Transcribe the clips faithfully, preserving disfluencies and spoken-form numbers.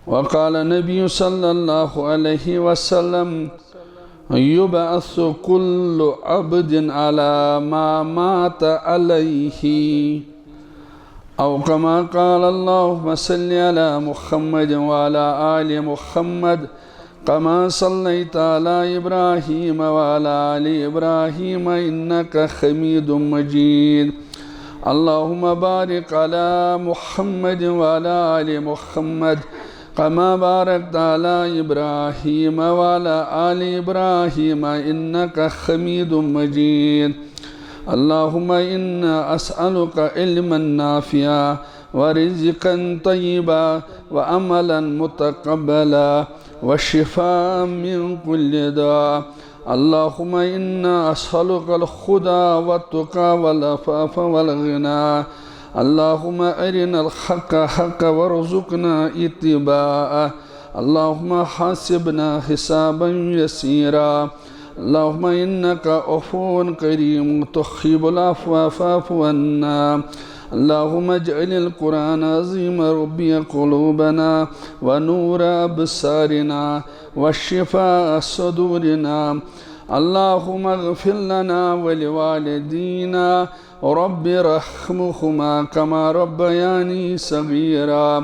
وقال النبي صلى الله عليه وسلم: يبعث كل عبد على ما مات عليه، أو كما قال. اللهم صل على محمد وعلى آل محمد كما صليت على إبراهيم وعلى آل إبراهيم إنك حميد مجيد. اللهم بارك على محمد وعلى آل محمد كما باركت على إبراهيم وعلى آل إبراهيم إنك حميد مجيد. اللهم إنا أسألك علما نافعا ورزقا طيبا وعملا متقبلا وشفاء من كل داء. اللهم إنا أسألك الهدى والتقى والعفاف والغنى. اللهم أرنا الحق حقا وارزقنا اتباعه. اللهم حاسبنا حسابا يسيرا. اللهم إنك عفو كريم تحب العفو فاعف عنا. اللهم اجعل القرآن العظيم ربيع قلوبنا ونور أبصارنا وشفاء صدورنا. اللهم اغفر لنا ولوالدينا رب ارحمهما كما ربياني صغيرا.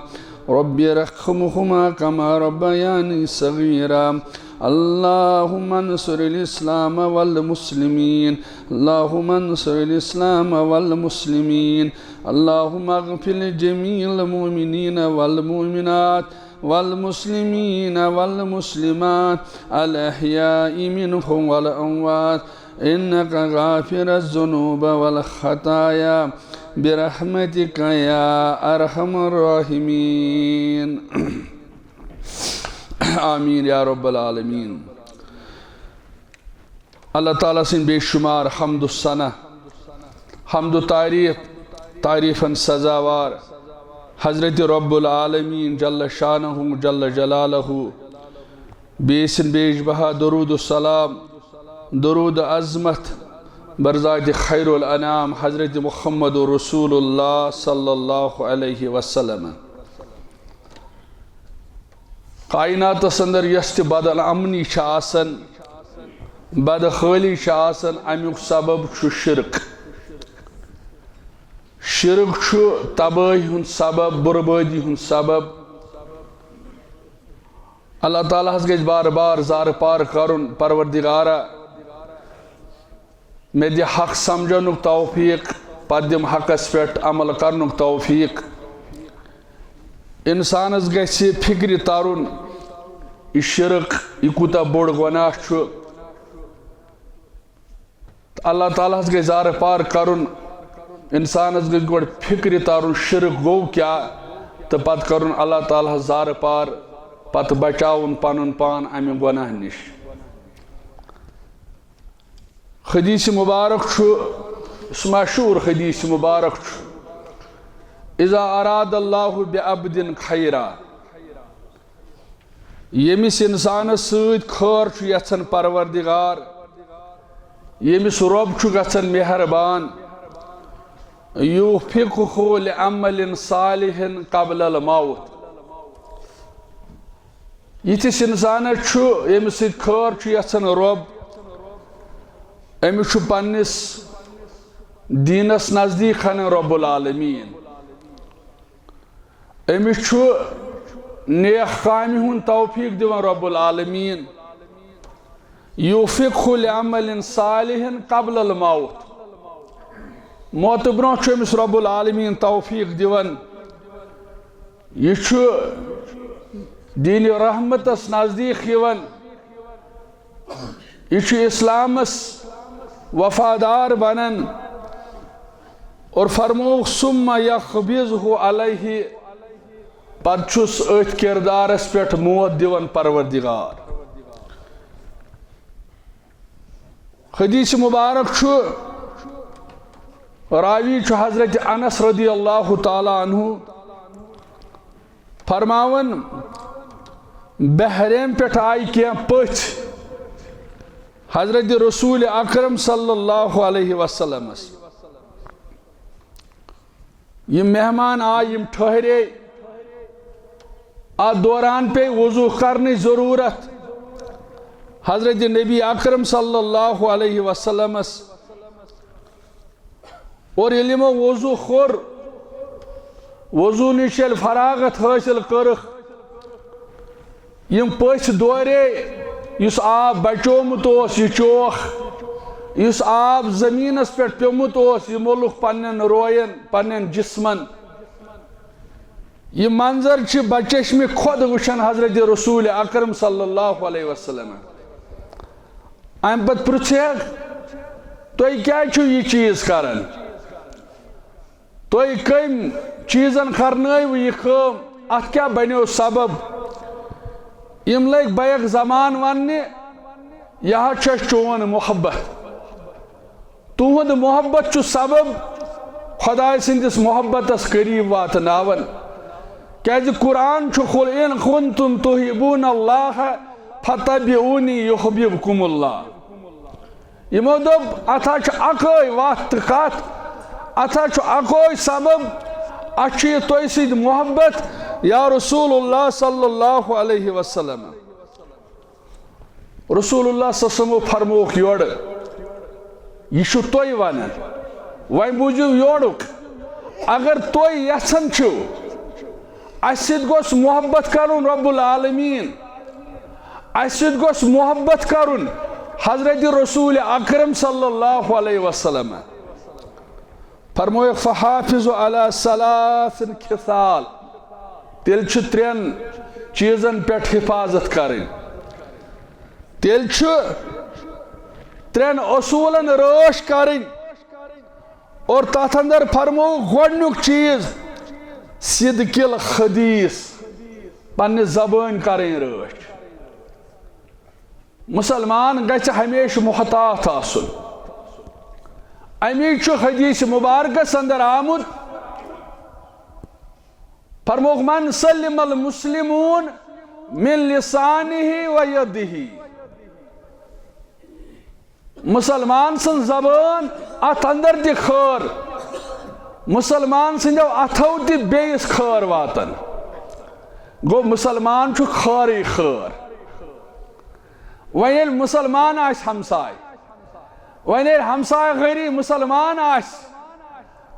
رب ارحمهما كما ربياني صغيرا. اللهم انصر الإسلام والمسلمين. اللهم انصر الإسلام والمسلمين. اللهم اغفر لجميع المؤمنين والمؤمنات والمسلمين والمسلمات الأحياء منهم والأموات إنك غافر الذنوب والخطايا برحمتك يا أرحم الراحمين. آمين يا رب العالمين. اللہ تعالیٰ سٕنٛدۍ بے شمار حمد و ثنا، حمد و تعریف، تعریفن سزاوار حضرت رب العالمین جل شانہ جل جلالہ، بیٚیہِ سٕنٛدۍ بیش بہا درود و سلام، درود عظمت بر ذات خیر الانام حضرت محمد رسول اللہ صلی اللہ علیہ وسلم۔ کائناتس اندر یۄس تہِ بد امنی چھِ آسان، بدحٲلی چھِ آسان، امیُک سبب چھُ شرک۔ شرک چھُ تبٲہی ہُنٛد سبب، بربٲدی ہُنٛد سبب۔ اللہ تعالیٰ ہس گژھِ بار بار زارٕ پار کرُن، پروردگارا، مےٚ دِ حق سمجھنُک توفیق، پتہٕ دِم حقس پٮ۪ٹھ عمل کرنُک توفیق۔ انسانس گژھِ فکرِ ترُن، یہِ شرک، یہِ کوٗتاہ بوٚڑ گۄناہ چھُ۔ تہٕ اللہ تعالیٰ ہس گژھِ زارٕ پار کرُن، انسانس گژھِ گۄڈٕ فکرِ ترُن، شرک گوٚو کیٛاہ، تہٕ پتہٕ کرُن اللہ تعالیٰ ہس زارٕ پار، پتہٕ بچاوُن پنُن پان امہِ گۄناہ نِش۔ حدیث مبارک چھُ، یُس مشہوٗر حدیث مبارک چھُ، "اذا اراد اللہ بعبد خیرا"، ییٚمِس انسانس سۭتۍ خٲر چھُ یژھان پروردگار، ییٚمِس رۄب چھُ گژھان مہربان، "یوفقہ لعمل صالح قبل الموت"، یِتھِس اِنسانَس چھُ، ییٚمِس سۭتۍ خٲر چھُ یَژھان رۄب، أمِس چھُ پنٛنِس دیٖنَس نزدیٖک اَنان رۄب العالمیٖن۔ أمِس چھُ نیک کامہِ ہُنٛد توفیٖق دِوان رۄب العالمیٖن۔ یوفقہ لعمل صالح قبل الموت۔ موتہٕ برونٛہہ چھُ أمِس رۄب العالمیٖن توفیٖق دِوان۔ یہِ چھُ دیٖنِ رحمتس نزدیٖک یِوان۔ یہِ چھُ اِسلامس وفادار بنان۔ اور فرمووُکھ، "ثم یقبضہ علیہ"، پتہٕ چھُس أتھۍ کردارس پٮ۪ٹھ موت دِوان پروردگار۔ حدیث مبارک چھُ، راوی چھُ حضرت انس رضی اللہ تعالیٰ عنہ فرماوان، بحرین پٮ۪ٹھ آیہِ کینٛہہ پٔژھۍ حضرت رسول اکرم صلی اللہ علیہ وسلمس۔ یِم مہمان آے، یِم ٹھہرے، اتھ دوران پیٚیہِ وضو کرنٕچ ضروٗرت۔ حضرت نبی اکرم صلی اللہ علیہ وسلمس اور ییٚلہِ یِمو وضو کوٚر، وضو نِش ییٚلہِ فراغت حٲصِل کٔرٕکھ، یِم پٔژھۍ دورے، یُس آب بچومُت اوس، یہِ چوکھ، یُس آب زٔمیٖنَس پٮ۪ٹھ پیوٚمُت اوس، یہِ موٚلُکھ پننٮ۪ن روین، پننٮ۪ن جسمن۔ یہِ منظر چھِ بچشمہِ خۄد وٕچھان حضرت رسول اکرم صلی اللہ علیہ وسلم۔ امہِ پتہٕ پرژھیکھ، "تُہۍ کیازِ چھِو یہِ چیٖز کران؟ تُہۍ کٔمۍ چیٖزن کرنٲوٕ یہِ کٲم؟ اتھ کیٛاہ بنیو سبب؟" یِم لٔگۍ بیک زبان وننہِ، "یہِ حظ چھُ اَسہِ چون محبت۔ تُہُنٛد محبت چھُ سبب خۄداے سٕنٛدِس محبتس قریب واتناوان۔ کیازِ قرآن چھُ، 'قل ان کنتم تحبون اللہ فتبعونی یحببکم اللہ۔'" یِمو دوٚپ، "اتھ ہا چھِ اکٲے وتھ تہٕ کتھ، اتھ ہا چھُ اکوے سبب، اسہِ چھُ یہِ تۄہہِ سۭتۍ محبت، یا رسول اللہ صلی اللہ علیہ وسلم۔" رسول اللہ صلی اللہ علیہ وسلمو فرمووُکھ یورٕ، "یہِ چھُ تۄہہِ ونان، وۄنۍ بوٗزِو یورُک، اگر تُہۍ یژھان چھِو، اسہِ سۭتۍ گوٚژھ محبت کرُن رب العالمین، اسہِ سۭتۍ گوٚژھ محبت کرُن حضرت رسول اکرم صلی اللہ علیہ وسلم۔" فرمووُکھ، "فحافظوا علی ثلاث خصال"، تیٚلہِ چھُ ترٛٮ۪ن چیٖزن پٮ۪ٹھ حفاظت کرٕنۍ، تیٚلہِ چھُ ترٛٮ۪ن اصوٗلن رٲچھ کرٕنۍ۔ اور تتھ اندر فرموو گۄڈنیُک چیٖز صدق الحدیث، پننہِ زبٲنۍ کرٕنۍ رٲچھ۔ مسلمان گژھِ ہمیشہِ محتاط آسُن۔ امی چھُ حدیث مبارکس اندر آمُت، فرمووُکھ، "من سلم المسلمون من لسانہ و یدہ"۔ مسلمان سٕنٛز زبان، اتھ اندر تہِ خٲر، مسلمان سٕنٛدیو اتھو تہِ بیٚیِس خٲر واتان۔ گوٚو، مسلمان چھُ خٲرٕے خٲر۔ وۄنۍ ییٚلہِ مسلمان آسہِ ہمساے، وۄنۍ ییٚلہِ ہمساے غریٖب مسلمان آسہِ،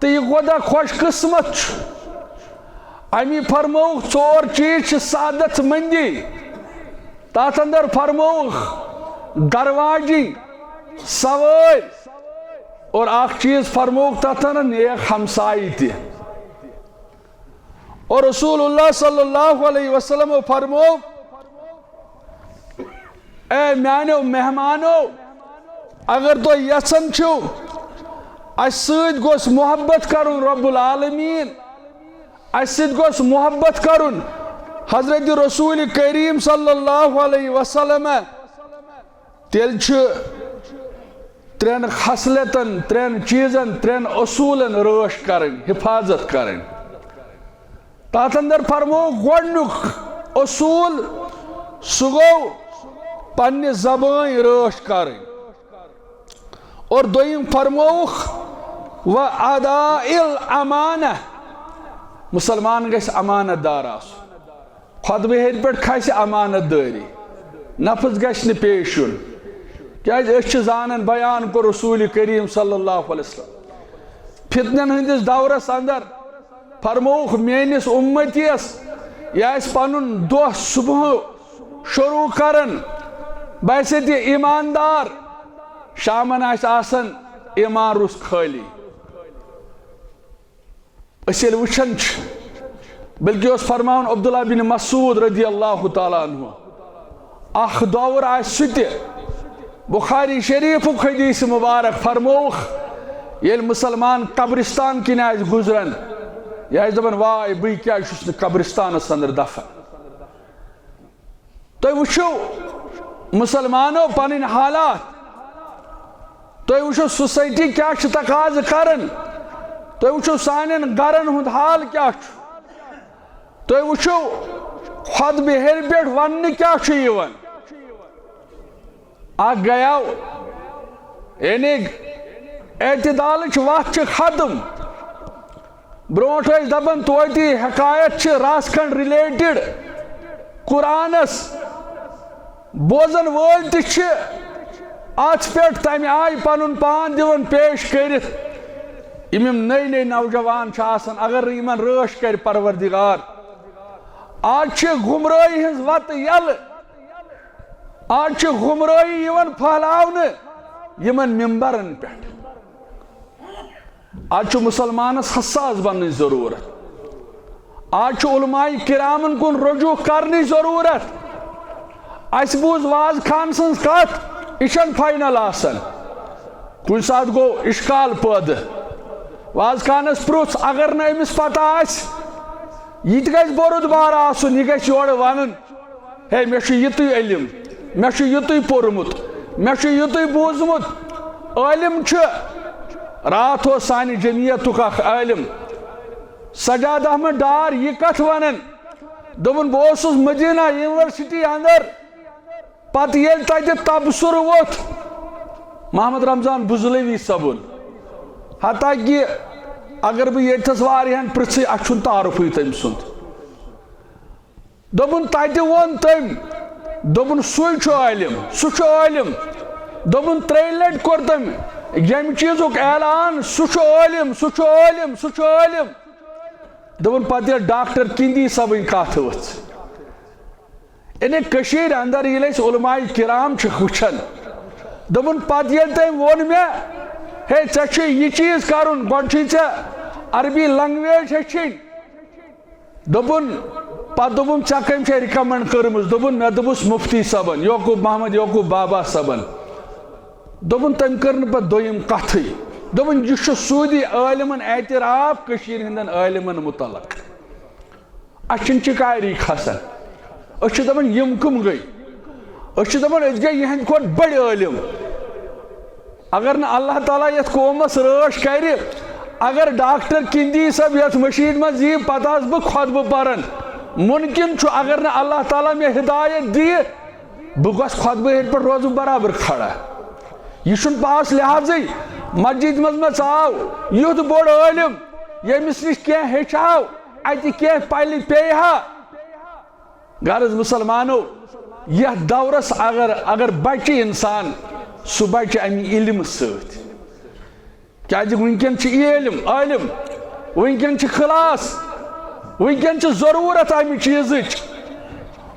تہٕ یہِ کوٗتاہ خۄش قٕسمت چھُ۔ اَمی فرمووُکھ، ژور چیٖز چھِ سعادت مندی۔ تَتھ اندر فرمووُکھ گرواجِنۍ، سوٲرۍ، اور اکھ چیٖز فرمووُکھ تَتھ اندر نیک ہمسایہِ تہِ۔ اور رسول اللہ صلی اللہ علیہ وسلم فرموو، اے میانیو مہمانو، اگر تُہۍ یژھان چھِو، اسہِ سۭتۍ گوٚژھ محبت کرُن رب العالمین، اسہِ سۭتۍ گوٚژھ محبت کرُن حضرت رسول کریم صلی اللہ علیہ وسلم، تیٚلہِ چھُ ترٛٮ۪ن خصلتن، ترٛٮ۪ن چیٖزن، ترٛٮ۪ن اصوٗلن رٲچھ کرٕنۍ، حفاظت کرٕنۍ۔ تَتھ اندر فرموو گۄڈنیُک اصوٗل، سُہ گوٚو پننہِ زبٲنۍ رٲچھ کرٕنۍ۔ اور دوٚیِم فرمووُکھ، "و اداء الامانہ"، مسلمان گژھِ امانت دار آسُن۔ خۄطبہٕ ہیٚرِ پٮ۪ٹھ کھسہِ امانت دٲری، نفس گژھِ نہٕ پیش یُن۔ کیازِ أسۍ چھِ زانان، بیان کوٚر رسول کریم صلی اللہ علیہ وسلم، فتنن ہٕنٛدِس دورس اندر فرمووُکھ، میٲنِس اُمتی یس یہِ آسہِ پنُن دۄہ صبح شروع کران، باسہِ تہِ ایماندار، شامن آسہِ آسان ایمان روٚس خٲلی۔ أسۍ ییٚلہِ وٕچھان چھِ، بلکہِ اوس فرماوان عبداللہ بن مسعود رضی اللہ تعالیٰ عنہ، اکھ دور آسہِ سُہ تہِ، بخاری شریفُک حدیث مبارک فرمووُکھ، ییٚلہِ مسلمان قبرستان کِنۍ آسہِ گُزران، یہِ آسہِ دپان، "واے، بٕے کیازِ چھُس نہٕ قبرستانس اندر دفن؟" تُہۍ وٕچھِو مسلمانو پنٕنۍ حالات، تُہۍ وٕچھِو سوسایٹی کیٛاہ چھِ تقاضہٕ کران، تُہۍ وٕچھِو سانٮ۪ن گرن ہُنٛد حال کیٛاہ چھُ، تُہۍ وٕچھِو خۄطبہٕ ہیٚرِ پٮ۪ٹھ وننہٕ کیٛاہ چھُ یِوان۔ اکھ گٔیاو، یعنی اعتدالٕچ وتھ چھِ ختم۔ برونٛٹھ ٲسۍ دپان توتہِ حکایت چھِ رژھ کھنڈ related، قرآنس بوزن وٲلۍ تہِ چھِ اتھ پٮ۪ٹھ تمہِ آیہِ پنُن پان دِوان پیش کٔرِتھ، یِم یِم نٔے نٔے نوجوان چھِ آسان، اگر نہٕ یِمن رٲچھ کرِ پروردگار۔ آز چھِ گمرٲہی ہٕنٛز وتہٕ یلہٕ، آز چھِ گمرٲہی یِوان پھہلاونہٕ یِمن ممبرن پٮ۪ٹھ۔ آز چھُ مسلمانس حساس بننٕچ ضرورت۔ آز چھُ علماء کرامن کُن رجوع کرنٕچ ضرورت۔ اسہِ بوٗز واز خان سٕنٛز کتھ، یہِ چھنہٕ فاینل آسان۔ کُنہِ ساتہٕ گوٚو اشکال پٲدٕ۔ واز خانس پرُژھ، اگر نہٕ أمِس پتہ آسہِ، یہِ تہِ گژھِ بوٚرُد بار آسُن، یہِ گژھِ یورٕ ونُن، ہے، مےٚ چھُ یِتُے علم، مےٚ چھُ یِتُے پوٚرمُت، مےٚ چھُ یِتُے بوٗزمُت۔ عٲلِم چھُ۔ راتھ اوس سانہِ جمعیتُک اکھ عٲلِم، سجاد احمد ڈار، یہِ کتھ ونان۔ دوٚپُن، بہٕ اوسُس مدینہ یونیورسٹی اندر، پتہٕ ییٚلہِ تتہِ تبصرٕ ووٚتھ محمد رمضان بزلوی صٲبُن، حتیٰ کہ اگر بہٕ ییٚتھس واریاہن پرژھٕ، اسہِ چھُنہٕ تعارفٕے تٔمۍ سُنٛد۔ دوٚپُن، تتہِ ووٚن تٔمۍ، دوٚپُن، سُے چھُ عٲلِم، سُہ چھُ عٲلِم۔ دوٚپُن، ترٛیٚیہِ لٹہِ کوٚر تٔمۍ ییٚمہِ چیٖزُک اعلان، سُہ چھُ عٲلِم، سُہ چھُ عٲلِم، سُہ چھُ عٲلِم۔ دوٚپُن، پتہٕ ییٚلہِ ڈاکٹر کِندی صٲبٕنۍ کتھ ؤژھ، یعنی کٔشیٖرِ اندر ییٚلہِ أسۍ علماء کرام چھِ وٕچھان، دوٚپُن، پتہٕ ییٚلہِ تٔمۍ ووٚن مےٚ، ہے، ژےٚ چھُے یہِ چیٖز کرُن، گۄڈٕ چھُے ژےٚ عربی لنگویج ہیٚچھِنۍ۔ دوٚپُن، پتہٕ دوٚپُم، ژےٚ کٔمۍ چھےٚ recommend کٔرمٕژ؟ دوٚپُن، مےٚ دوٚپُس مفتی صٲبن، یعقوب محمد یعقوب بابا صٲبن۔ دوٚپُن، تٔمۍ کٔر نہٕ پتہٕ دوٚیِم کتھٕے۔ دوٚپُن، یہِ چھُ سعودی عٲلمن اعتراف کٔشیٖرِ ہٕنٛدٮ۪ن عٲلمن متعلق۔ اَسہِ چھِنہٕ چِکاری کھسان۔ أسۍ چھِ دَپان، یِم کٕم گٔے؟ أسۍ چھِ دَپان، أسۍ گٔے یِہنٛدِ کھۄتہٕ بٔڑۍ عٲلِم۔ اگر نہٕ اللہ تعالیٰ یَتھ قومَس رٲچھ کَرِ، اگر ڈاکٹر کِندی صٲب یَتھ مٔشیٖد منٛز یِیہِ، پَتہٕ آسہٕ بہٕ خۄطبہٕ پَران۔ مُمکِن چھُ، اگر نہٕ اللہ تعالیٰ مےٚ ہدایت دِیہِ، بہٕ گژھٕ خۄطبہٕ ہیٚرِ پٮ۪ٹھ روزٕ برابر کھڑا۔ یہِ چھُنہٕ پاس لحاظٕے۔ مسجد منٛز مہ ژاو یُتھ بوٚڑ عٲلِم، ییٚمِس نِش کینٛہہ ہیٚچھِ ہاو، اَتہِ کینٛہہ پَلہِ پیٚیہِ ہا۔ غرض مسلمانو، یتھ دورس اگر، اگر بچہِ انسان، سُہ بچہِ امہِ علمہٕ سۭتۍ۔ کیازِ وٕنکیٚن چھِ یہِ علم، عٲلم، وٕنکیٚن چھِ class، وٕنکیٚن چھِ ضروٗرت امہِ چیٖزٕچ۔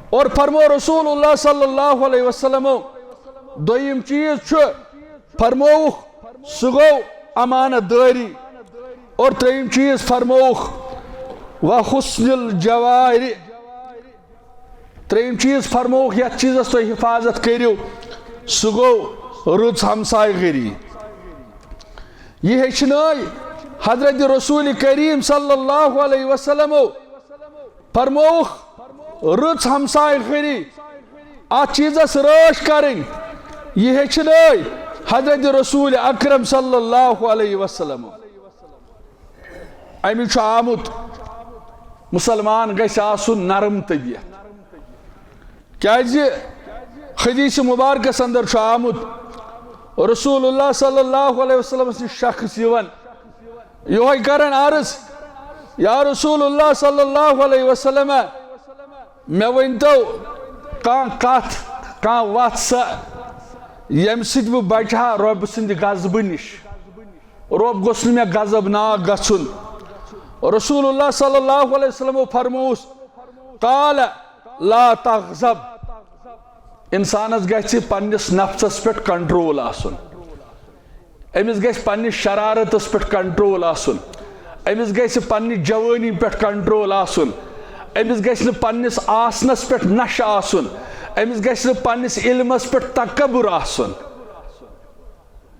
اور فرمو رسول اللہ صلی اللہ علیہ وسلمو، دوٚیِم چیٖز چھُ، فرمووُکھ، سُہ گوٚو امانت دٲری۔ اور ترٛیٚیِم چیٖز فرمووُکھ، وحسن الجواری۔ ترٛیٚیِم چیٖز فرمووُکھ، یَتھ چیٖزَس تُہۍ حفاظت کٔرِو، سُہ گوٚو رٕژ ہمسایہِ گٔری۔ یہِ ہیٚچھنٲے حضرت رسول کریم صلی اللہ علیہ وسلمو۔ فرمووُکھ، رٕژ ہمسایہِ گٔری، اَتھ چیٖزَس رٲچھ کَرٕنۍ۔ یہِ ہیٚچھنٲے حضرت رسول اکرم صلی اللہ علیہ وسلمو۔ اَمہِ چھُ آمُت، مسلمان گژھِ آسُن نرم طبیعت۔ کیازِ حدیث مبارکس اندر چھُ آمُت، رسول اللہ صلی اللہ علیہ وسلمس نِش شخص یِوان، یِہوٚے کران عرض، یا رسول اللہ صلی اللہ علیہ وسلم، مےٚ ؤنۍتو کانٛہہ کتھ، کانٛہہ وتھ سۄ، ییٚمہِ سۭتۍ بہٕ بچہٕ ہا رۄبہٕ سٕنٛدِ غضبہٕ نِش۔ رۄب گوٚژھ نہٕ مےٚ غضبناک گژھُن۔ رسول اللہ صلی اللہ علیہ وسلمو فرمووُس، قال لا تغضب۔ انسانس گژھِ پننِس نفسس پٮ۪ٹھ control آسُن، أمِس گژھِ پننِس شرارتس پٮ۪ٹھ control آسُن، أمِس گژھِ پننہِ جوٲنی پٮ۪ٹھ control آسُن، أمِس گژھِ نہٕ پننِس آسنس پٮ۪ٹھ نشہٕ آسُن، أمِس گژھِ نہٕ پننِس علمس پٮ۪ٹھ تکبر آسُن۔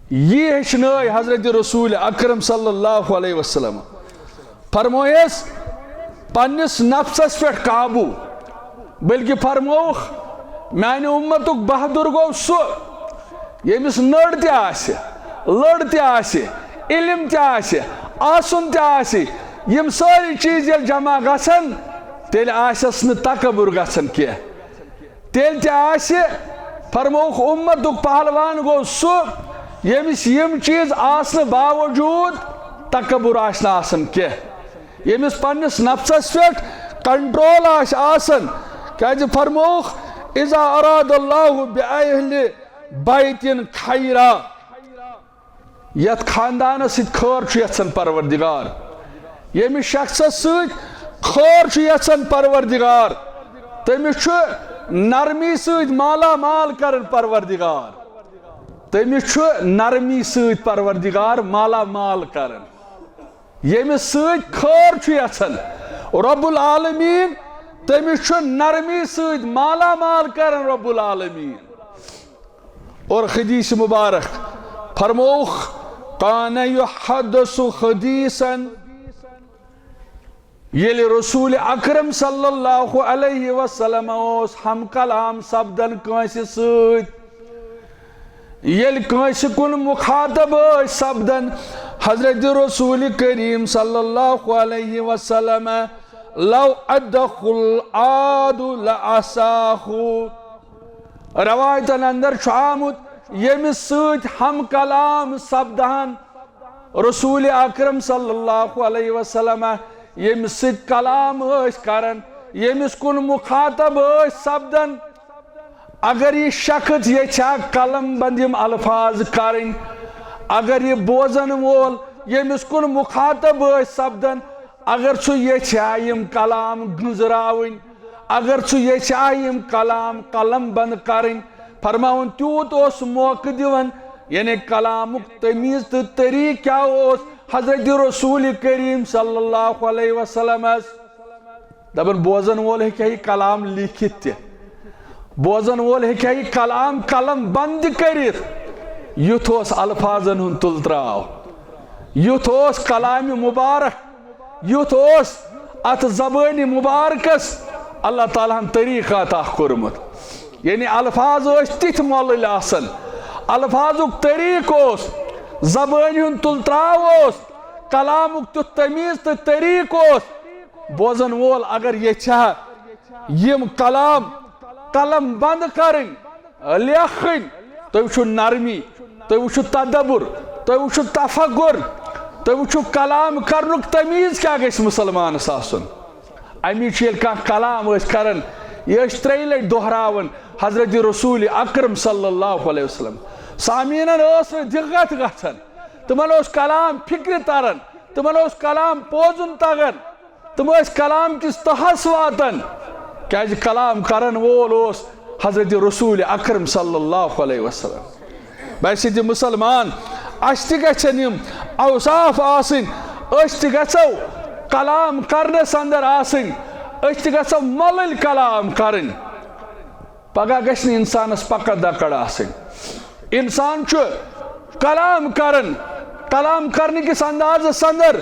یی ہیٚچھنٲے حضرت رسول اکرم صلی اللہ علیہ وسلم۔ فرمٲیس، پننِس نفسس پٮ۪ٹھ قابو، بلکہ فرمووُکھ، میانہِ اُمتُک بہادُر گوٚو سُہ، ییٚمِس نٔر تہِ آسہِ، لٔر تہِ آسہِ، علم تہِ آسہِ، آسُن تہِ آسہِ، یِم سٲری چیٖز ییٚلہِ جمع گژھن، تیٚلہِ آسٮ۪س نہٕ تکبر گژھان کینٛہہ۔ تیٚلہِ تہِ آسہِ، فرمووُکھ، اُمتُک پہلوان گوٚو سُہ، ییٚمِس یِم چیٖز آسنہٕ باوجوٗد تکبر آسہِ نہٕ آسان کینٛہہ، ییٚمِس پننِس نفسس پٮ۪ٹھ control آسہِ آسان، کیازِ فرمووُکھ، اذا اراد اللہ باہل بیت خیرا، یتھ خاندانس سۭتۍ خٲر چھُ یژھان پروردگار، ییٚمِس شخصس سۭتۍ خٲر چھُ یژھان پروردگار، تٔمِس چھُ نرمی سۭتۍ مالا مال کران پروردگار۔ تٔمِس چھُ نرمی سۭتۍ پروردگار مالا مال کران۔ ییٚمِس سۭتۍ خٲر چھُ یژھان رب العالمین، تٔمِس چھُ نرمی سۭتۍ مالا مال کران رب العالمین۔ اور حدیث مبارک فرمووُکھ، کان یحدث حدیثا، ییٚلہِ رسول اکرم صلی اللہ علیہ وسلم اوس ہم کلام سپدان کٲنٛسہِ سۭتۍ، ییٚلہِ کٲنٛسہِ کُن مخاطب ٲسۍ سپدان، حضرت رسول کریم صلی اللہ علیہ وسلم، لو ادخل عاد لاساخو۔ روایتن اندر چھُ آمُت، ییٚمِس سۭتۍ ہم کلام سپدہن، رسول اکرم صلی اللہ علیہ وسلم ییٚمِس سۭتۍ کلام ٲسۍ کران، ییٚمِس کُن مخاطب ٲسۍ سپدان، اگر یہِ شخص یژھِ ہا قلم بند یِم الفاظ کرٕنۍ، اگر یہِ بوزن وول ییٚمِس کُن مخاطب ٲسۍ سپدان، اگر سُہ یژھِ ہا یِم کلام گنزراوٕنۍ، اگر سُہ یژھِ ہا یِم کلام قلم بند کرٕنۍ، فرماوُن تیوٗت اوس موقعہٕ دِوان۔ یعنی کلامُک تمیٖز تہٕ طریٖقہٕ کیٛاہ اوس حضرت رسول کریم صلی اللہ علیہ وسلمس؟ دپان بوزن وول ہیٚکہِ ہا یہِ کلام لیکھِتھ تہِ، بوزن وول ہیٚکہِ ہا یہِ کلام قلم بند کٔرِتھ۔ یُتھ اوس الفاظن ہُنٛد تُل تراو، یُتھ اوس کلامِ مبارک، یُتھ اوس اتھ زبٲنِ مبارکس اللہ تعالیٰ ہن طریٖقہٕ عطا کوٚرمُت۔ یعنی الفاظ ٲسۍ تِتھۍ مۄلٕلۍ آسان، الفاظُک طریٖقہٕ اوس، زبٲنۍ ہُنٛد تُل تراو اوس، کلامُک تیُتھ تمیٖز تہٕ طریٖقہٕ اوس۔ بوزن وول اگر یژھِ ہا یِم کلام قلم بند کرٕنۍ، لیکھٕنۍ، تُہۍ وٕچھِو نرمی، تُہۍ وٕچھِو تدبر، تُہۍ وٕچھِو تفکر، تُہۍ وٕچھِو کلام کرنُک تمیٖز کیٛاہ گژھِ مُسلمانس آسُن۔ امی چھُ ییٚلہِ کانٛہہ کلام ٲسۍ کران، یہِ ٲسۍ ترٛیٚیہِ لٹہِ دۄہراوان حضرت رسول اکرم صلی اللہ علیہ وسلم۔ سامعیٖنن ٲس نہٕ دِقت گژھان، تِمن اوس کلام فکرِ تران، تِمن اوس کلام بوزُن تگان، تِم ٲسۍ کلام کِس تہس واتان، کیازِ کلام کرن وول اوس حضرت رسول اکرم صلی اللہ علیہ وسلم۔ بحیثیت مسلمان، اسہِ تہِ گژھن یِم اوصاف آسٕنۍ، أسۍ تہِ گژھو کلام کرنس اندر آسٕنۍ، أسۍ تہِ گژھو مۄلٕلۍ کلام کرٕنۍ۔ پگاہ گژھِ نہٕ انسانس پکڑ دکڑ آسٕنۍ۔ انسان چھُ کلام کران، کلام کرنہٕ کِس اندازس اندر،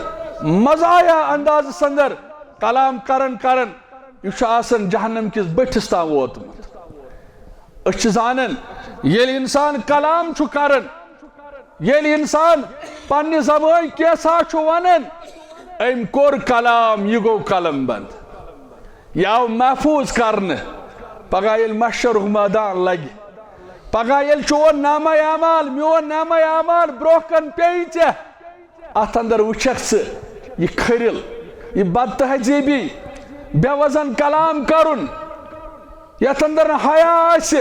مزاحیہ اندازس اندر کلام کران کران، یہِ چھُ آسان جہنم کِس بٔٹھِس تام ووتمُت۔ أسۍ چھِ زانان، ییٚلہِ انسان کلام چھُ کران، ییٚلہِ انسان پننہِ زبٲنۍ کینٛژھا چھُ ونان، أمۍ کوٚر کلام، یہِ گوٚو قلم بند، یہِ آو محفوظ کرنہٕ۔ پگاہ ییٚلہِ محشرُک میدان لگہِ، پگاہ ییٚلہِ چون نامہ اعمال، میون نامہ اعمال برونٛہہ کن پیٚیہِ ژےٚ، اتھ اندر وٕچھکھ ژٕ یہِ کھرِل، یہِ بد تہذیبی، بے وزن کلام کرُن، یتھ اندر نہٕ حیا آسہِ،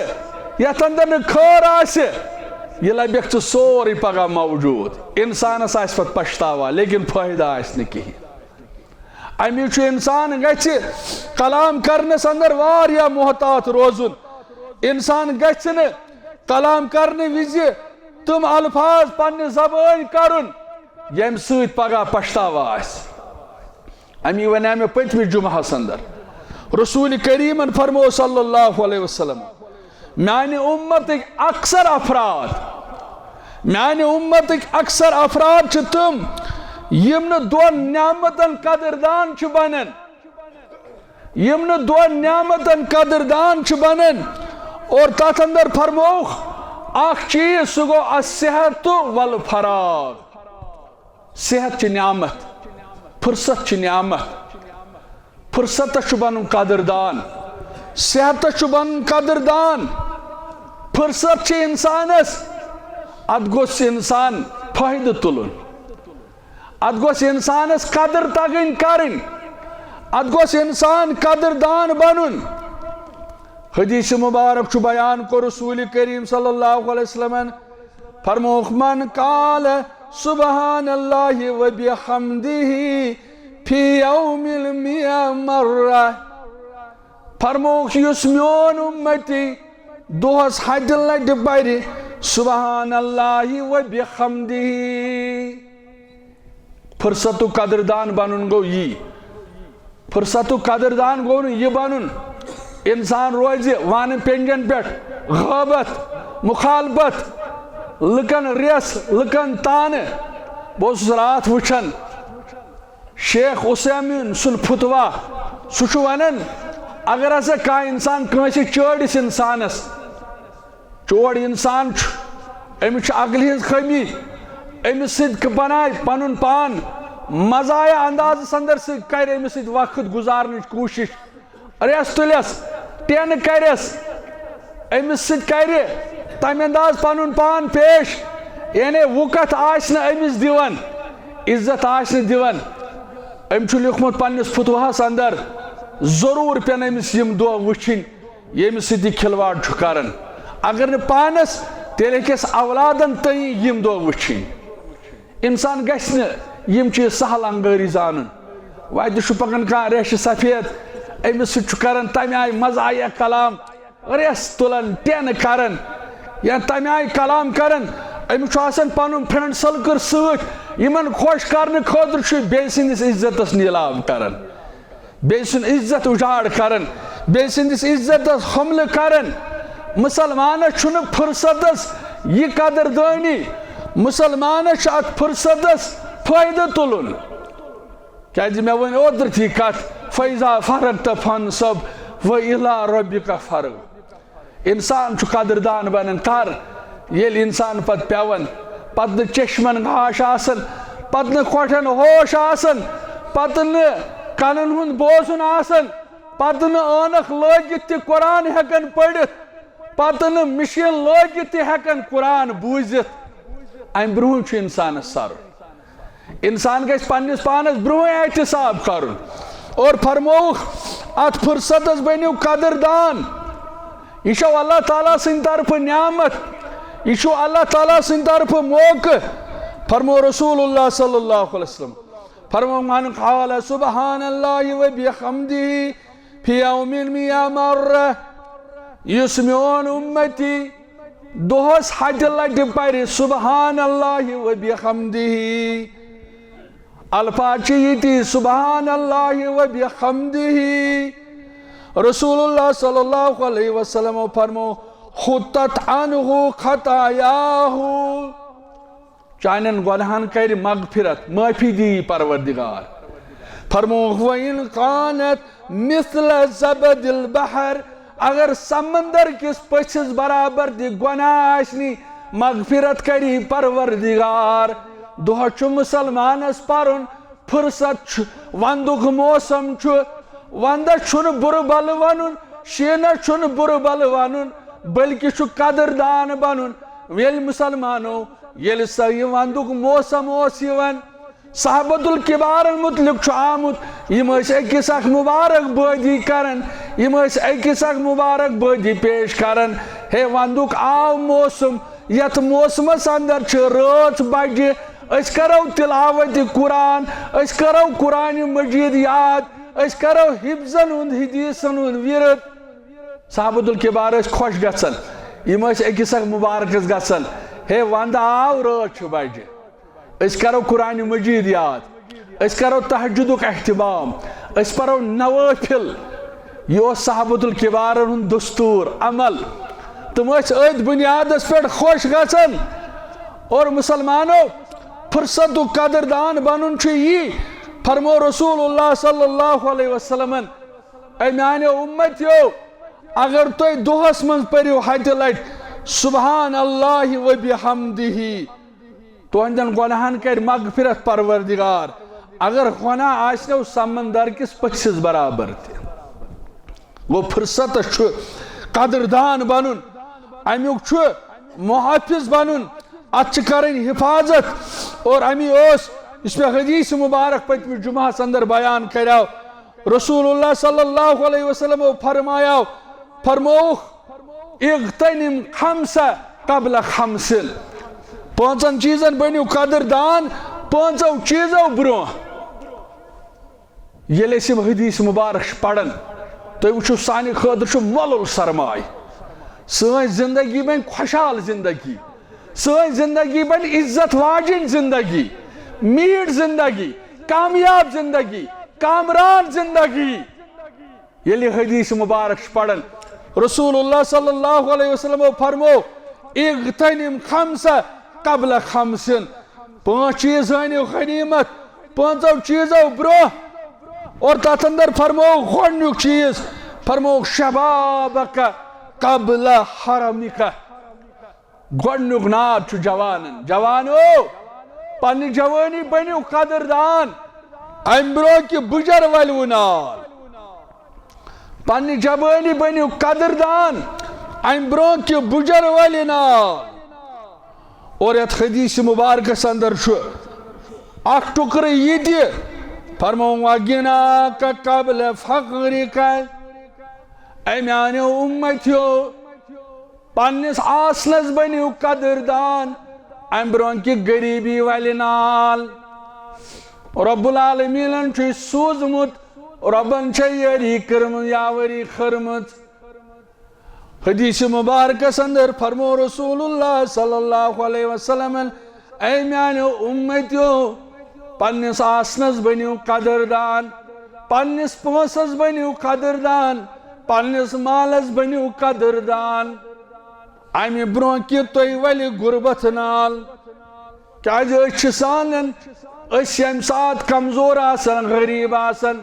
یتھ اندر نہٕ خٲر آسہِ، یہِ لبیکھ ژٕ سورُے پگاہ موجود۔ انسانس آسہِ پتہٕ پچھتاوا، لیکن فٲیدٕ آسہِ نہٕ کہیٖنۍ۔ امی چھُ انسان گژھِ کلام کرنس اندر واریاہ محتاط روزُن۔ انسان گژھِ نہٕ کلام کرنہٕ وِزِ تِم الفاظ پننہِ زبٲنۍ کرُن، ییٚمہِ سۭتۍ پگاہ پچھتاوا آسہِ۔ امی ونیو مےٚ پٔتمہِ جمعہس اندر، رسول کریمن فرموو صلی اللہ علیہ وسلم، میانہِ امتٕکۍ اکثر افراد، میانہِ امتٕکۍ اکثر افراد چھِ تِم، یِم نہٕ دۄن نعمتن قدردان چھِ بنان، یِم نہٕ دۄن نعمتن قدردان چھِ بنان۔ اور تتھ اندر فرمووُکھ اکھ چیز، سُہ گوٚو الصحت والفراغ۔ صحت چھِ نعمت، فرصت چھِ نعمت۔ فرصتس چھُ بنُن قدردان، صحتس چھُ بنُن قدردان۔ فرصت چھِ انسانس، اتھ گوٚژھ انسان فٲیدٕ تُلُن، اتھ گوٚژھ انسانس قدر تگٕنۍ کرٕنۍ، اتھ گوٚژھ انسان قدردان بنُن۔ حدیث مبارک چھُ بیان کوٚر رسول کریم صلی اللہ علیہ وسلمن، فرمووُکھ، من قال سبحان اللہ و بحمدہ فی یوم المئہ مرہ، فرمووُکھ، یُس میون امتی دۄہس ہتہِ لٹہِ پرِ سبحان اللہ و بحمدہ۔ فرصتُک قدردان بنُن گوٚو یی۔ فرصتُک قدردان گوٚو نہٕ یہِ بنُن، انسان روزِ وانہٕ پینجن پٮ۪ٹھ، غٲبت، مخالفت، لُکن ریس، لُکن تانہٕ۔ بہٕ اوسُس راتھ وٕچھان شیخ عثیمین سُنٛد فتویٰ، سُہ چھُ ونان، اگر ہسا کانٛہہ انسان کٲنٛسہِ چٲڑِس انسانس، چوڑ انسان چھُ، أمِس چھُ عقلہِ ہٕنٛز خٲمی، أمِس سۭتۍ ک-، بنایہِ پنُن پان مزاحیہ اندازس اندر سۭتۍ کرِ أمِس سۭتۍ وقت گُزارنٕچ کوٗشش، ریس تُلٮ۪س، ٹینہٕ کرٮ۪س، أمِس سۭتۍ کرِ تمہِ انداز پنُن پان پیش، یعنی وُکتھ آسہِ نہٕ أمِس دِوان، عزت آسہِ نہٕ دِوان۔ أمۍ چھُ لیوٗکھمُت پننِس فتویٰ ہس اندر، ضروٗر پٮ۪ن أمِس یِم دۄہ وٕچھِنۍ، ییٚمہِ سۭتۍ یہِ کھلواڑ چھُ کران۔ اگر نہٕ پانس، تیٚلہِ ہیٚکٮ۪س اولادن تام یِم دۄہ وٕچھِنۍ۔ انسان گژھِ نہٕ یِم چیٖز سہل انگٲری زانُن۔ وتہِ چھُ پکان کانٛہہ ریشہِ سفید، أمِس سۭتۍ چھُ کران تمہِ آیہِ مزاحیہ کلام، ریس تُلان، ٹینہٕ کران، یا تمہِ آیہِ کلام کران۔ أمِس چھُ آسان پنُن فرینڈ سرکل سۭتۍ، یِمن خۄش کرنہٕ خٲطرٕ چھُ بیٚیہِ سٕنٛدِس عزتس نیلاب کران۔ بیٚیہِ سُنٛد عزت اُجاڑ کران، بیٚیہِ سٕنٛدِس عزتس حملہٕ کران۔ مسلمانس چھُنہٕ فرصتس یہِ قدردٲنی، مسلمانس چھُ اتھ فرصتس فٲیدٕ تُلُن۔ کیازِ مےٚ ؤنۍ اوترٕ تھی کتھ، فیضا فرغت فانصب و الی ربک فرغب۔ انسان چھُ قدردان بنان کر، ییٚلہِ انسان پتہٕ پٮ۪وان، پتہٕ نہٕ چشمن گاش آسان، پتہٕ نہٕ کۄٹھٮ۪ن ہوش آسان، پتہٕ نہٕ کنن ہُنٛد بوزُن آسان، پتہٕ نہٕ عٲنکھ لٲگِتھ تہِ قرآن ہٮ۪کان پٔرِتھ، پتہٕ نہٕ مِشیٖن لٲگِتھ تہِ ہٮ۪کان قرآن بوٗزِتھ۔ امہِ برونٛہہ چھُ انسانس سرُن۔ انسان گژھِ پننِس پانس برونٛہہ احتساب کرُن۔ اور فرمووُکھ، اتھ فرصتس بٔنِو قدردان۔ یہِ چھو اللہ تعالیٰ سٕنٛدِ طرفہٕ نعمت، یہِ چھُ اللہ تعالیٰ سٕنٛدِ طرفہٕ موقعہٕ۔ فرمو رسول اللہ صلی اللہ علیہ وسلم، فرمو، من قال سبحان اللہ و بحمدہ فی یوم مئہ مرہ، یُس میون امتی دۄہس ہتہِ لٹہِ پرِ سبحان اللہ و بحمدہ۔ الفاظ چھِ یِتی، سبحان اللہ و بحمدہ۔ رسول اللہ صلی اللہ علیہ وسلم فرمو، حطت عنہ خطایاہ۔ چانٮ۪ن گۄناہن کرِ مغفرت، معٲفی دِیہِ پروردگار۔ فرمووُکھ، وَإِنْ كَانَتْ مِثْلَ زَبَدِ الْبَحْرِ، اگر سمندر کِس پٔژھِس برابر تہِ گۄناہ آسنی، مغفرت کری پروردگار۔ دۄہ چھُ مسلمانس پرُن، فرصت چھُ، وندُک موسم چھُ، وندس چھُنہٕ بُرٕ بلہٕ ونُن، شیٖنس چھُنہٕ بُرٕ بلہٕ ونُن، بلکہِ چھُ قدردان بنُن۔ ییٚلہِ مسلمانو، ییٚلہِ سا یہِ وندُک موسم اوس یِوان، صحابت الکبارن متعلق چھُ آمُت، یِم ٲسۍ أکِس اکھ مبارک بٲدی کران، یِم ٲسۍ أکِس اکھ مبارک بٲدی پیش کران۔ ہے، وندُک آو موسم، یتھ موسمس اندر چھِ رٲژ بجہِ، أسۍ کرو تلاوت قرآن، أسۍ کرو قرآن مجید یاد، أسۍ کرو حفظن ہُنٛد حدیثن ہُنٛد ورد۔ صحابت الکبار ٲسۍ خۄش گژھان، یِم ٲسۍ أکِس اکھ مبارکس گژھان، ہے، وندٕ آو، رٲژ چھِ بجہِ۔ أسۍ کرو قرآن مجید یاد، أسۍ کرو تہجدُک اہتمام، أسۍ پرو نوافل۔ یہِ اوس صحابت الکبارن ہُنٛد دستور، عمل۔ تِم ٲسۍ أتھۍ بنیادس پٮ۪ٹھ خۄش گژھان۔ اور مسلمانو، فرصتُک قدردان بنُن چھُ یی۔ فرمو رسول اللہ صلی اللہ علیہ وسلمن، اے میانیو امتیو، اگر تُہۍ دۄہس منٛز پٔرِو ہتہِ لٹہِ سبحان اللہ و بحمدہ، تُہنٛدٮ۪ن گۄناہن کرِ مغفرت پروردگار۔ اگر گۄناہ آسنو سمندر کِس پٔژھِس برابر تہِ۔ گوٚو، فرصتس چھُ قدردان بنُن، امیُک چھُ محافظ بنُن، اتھ چھِ کرٕنۍ حفاظت۔ اور امی اوس، یُس مےٚ حدیث مبارک پٔتمہِ جمعہس اندر بیان کریو، رسول اللہ صلی اللہ علیہ وسلم فرمایو، فرمووُکھ، "اغتنم خمسہ قبل خمسن"، پانٛژن چیٖزن بٔنِو قدر دان پانٛژو چیٖزو برونٛہہ۔ ییٚلہِ أسۍ یِم حدیث مبارک چھِ پران، تُہۍ وٕچھِو، سانہِ خٲطرٕ چھُ مۄلُل سرمایہِ۔ سٲنۍ زندگی بنہِ خۄشحال زندگی، سٲنۍ زندگی بنہِ عزت واجِنۍ زندگی، میٖٹھ زندگی، کامیاب زندگی، کامران زندگی۔ ییٚلہِ یہِ حدیث مبارک چھِ پران، رسول اللہ صلی اللہ علیہ وسلم فرمو، "اغتنم خمسہ قبل خمسن"، پانٛژھ چیٖز زٲنِو غنیمت پانٛژو چیٖزو برونٛہہ۔ اور تتھ اندر فرمو گۄڈنیُک چیٖز، فرمو، "شبابک قبل حرمک"۔ گۄڈنیُک ناد چھُ جوانن۔ جوانو، پننہِ جوٲنی بٔنِو قدر دان، امہِ برونٛہہ کہِ بُجر ولِوٕ نال۔ پننہِ جوٲنی بٔنِو قدر دان، امہِ برونٛہہ کہِ بُجر ولہِ نال۔ اور یتھ حدیث مبارکس اندر چھُ اکھ ٹُکرٕ یہِ تہِ، فرمووُن، "وغناک قبل فقرک"۔ اے میانیو امتیو، پننِس آسنس بٔنِو قدر دان، امہِ برونٛہہ کہِ غریبی ولہِ نال۔ رب العالمینن چھُ سوٗزمُت، ربن چھےٚ یٲری کٔرمٕژ، یاوٲری کٔرمٕژ۔ حدیث مبارکس اندر فرمو رسول اللہ صلی اللہ علیہ وسلمن، اے میانیو امتیو، پننِس آسنس بٔنِو قدر دان، پننِس پونٛسس بٔنِو قدر دان، پننِس مالس بٔنِو قدر دان۔ امہِ برونٛہہ کہِ تُہۍ ولہِ غربت نال۔ کیازِ أسۍ چھِ سانن، أسۍ چھِ ییٚمہِ ساتہٕ کمزور آسان، غریب آسان،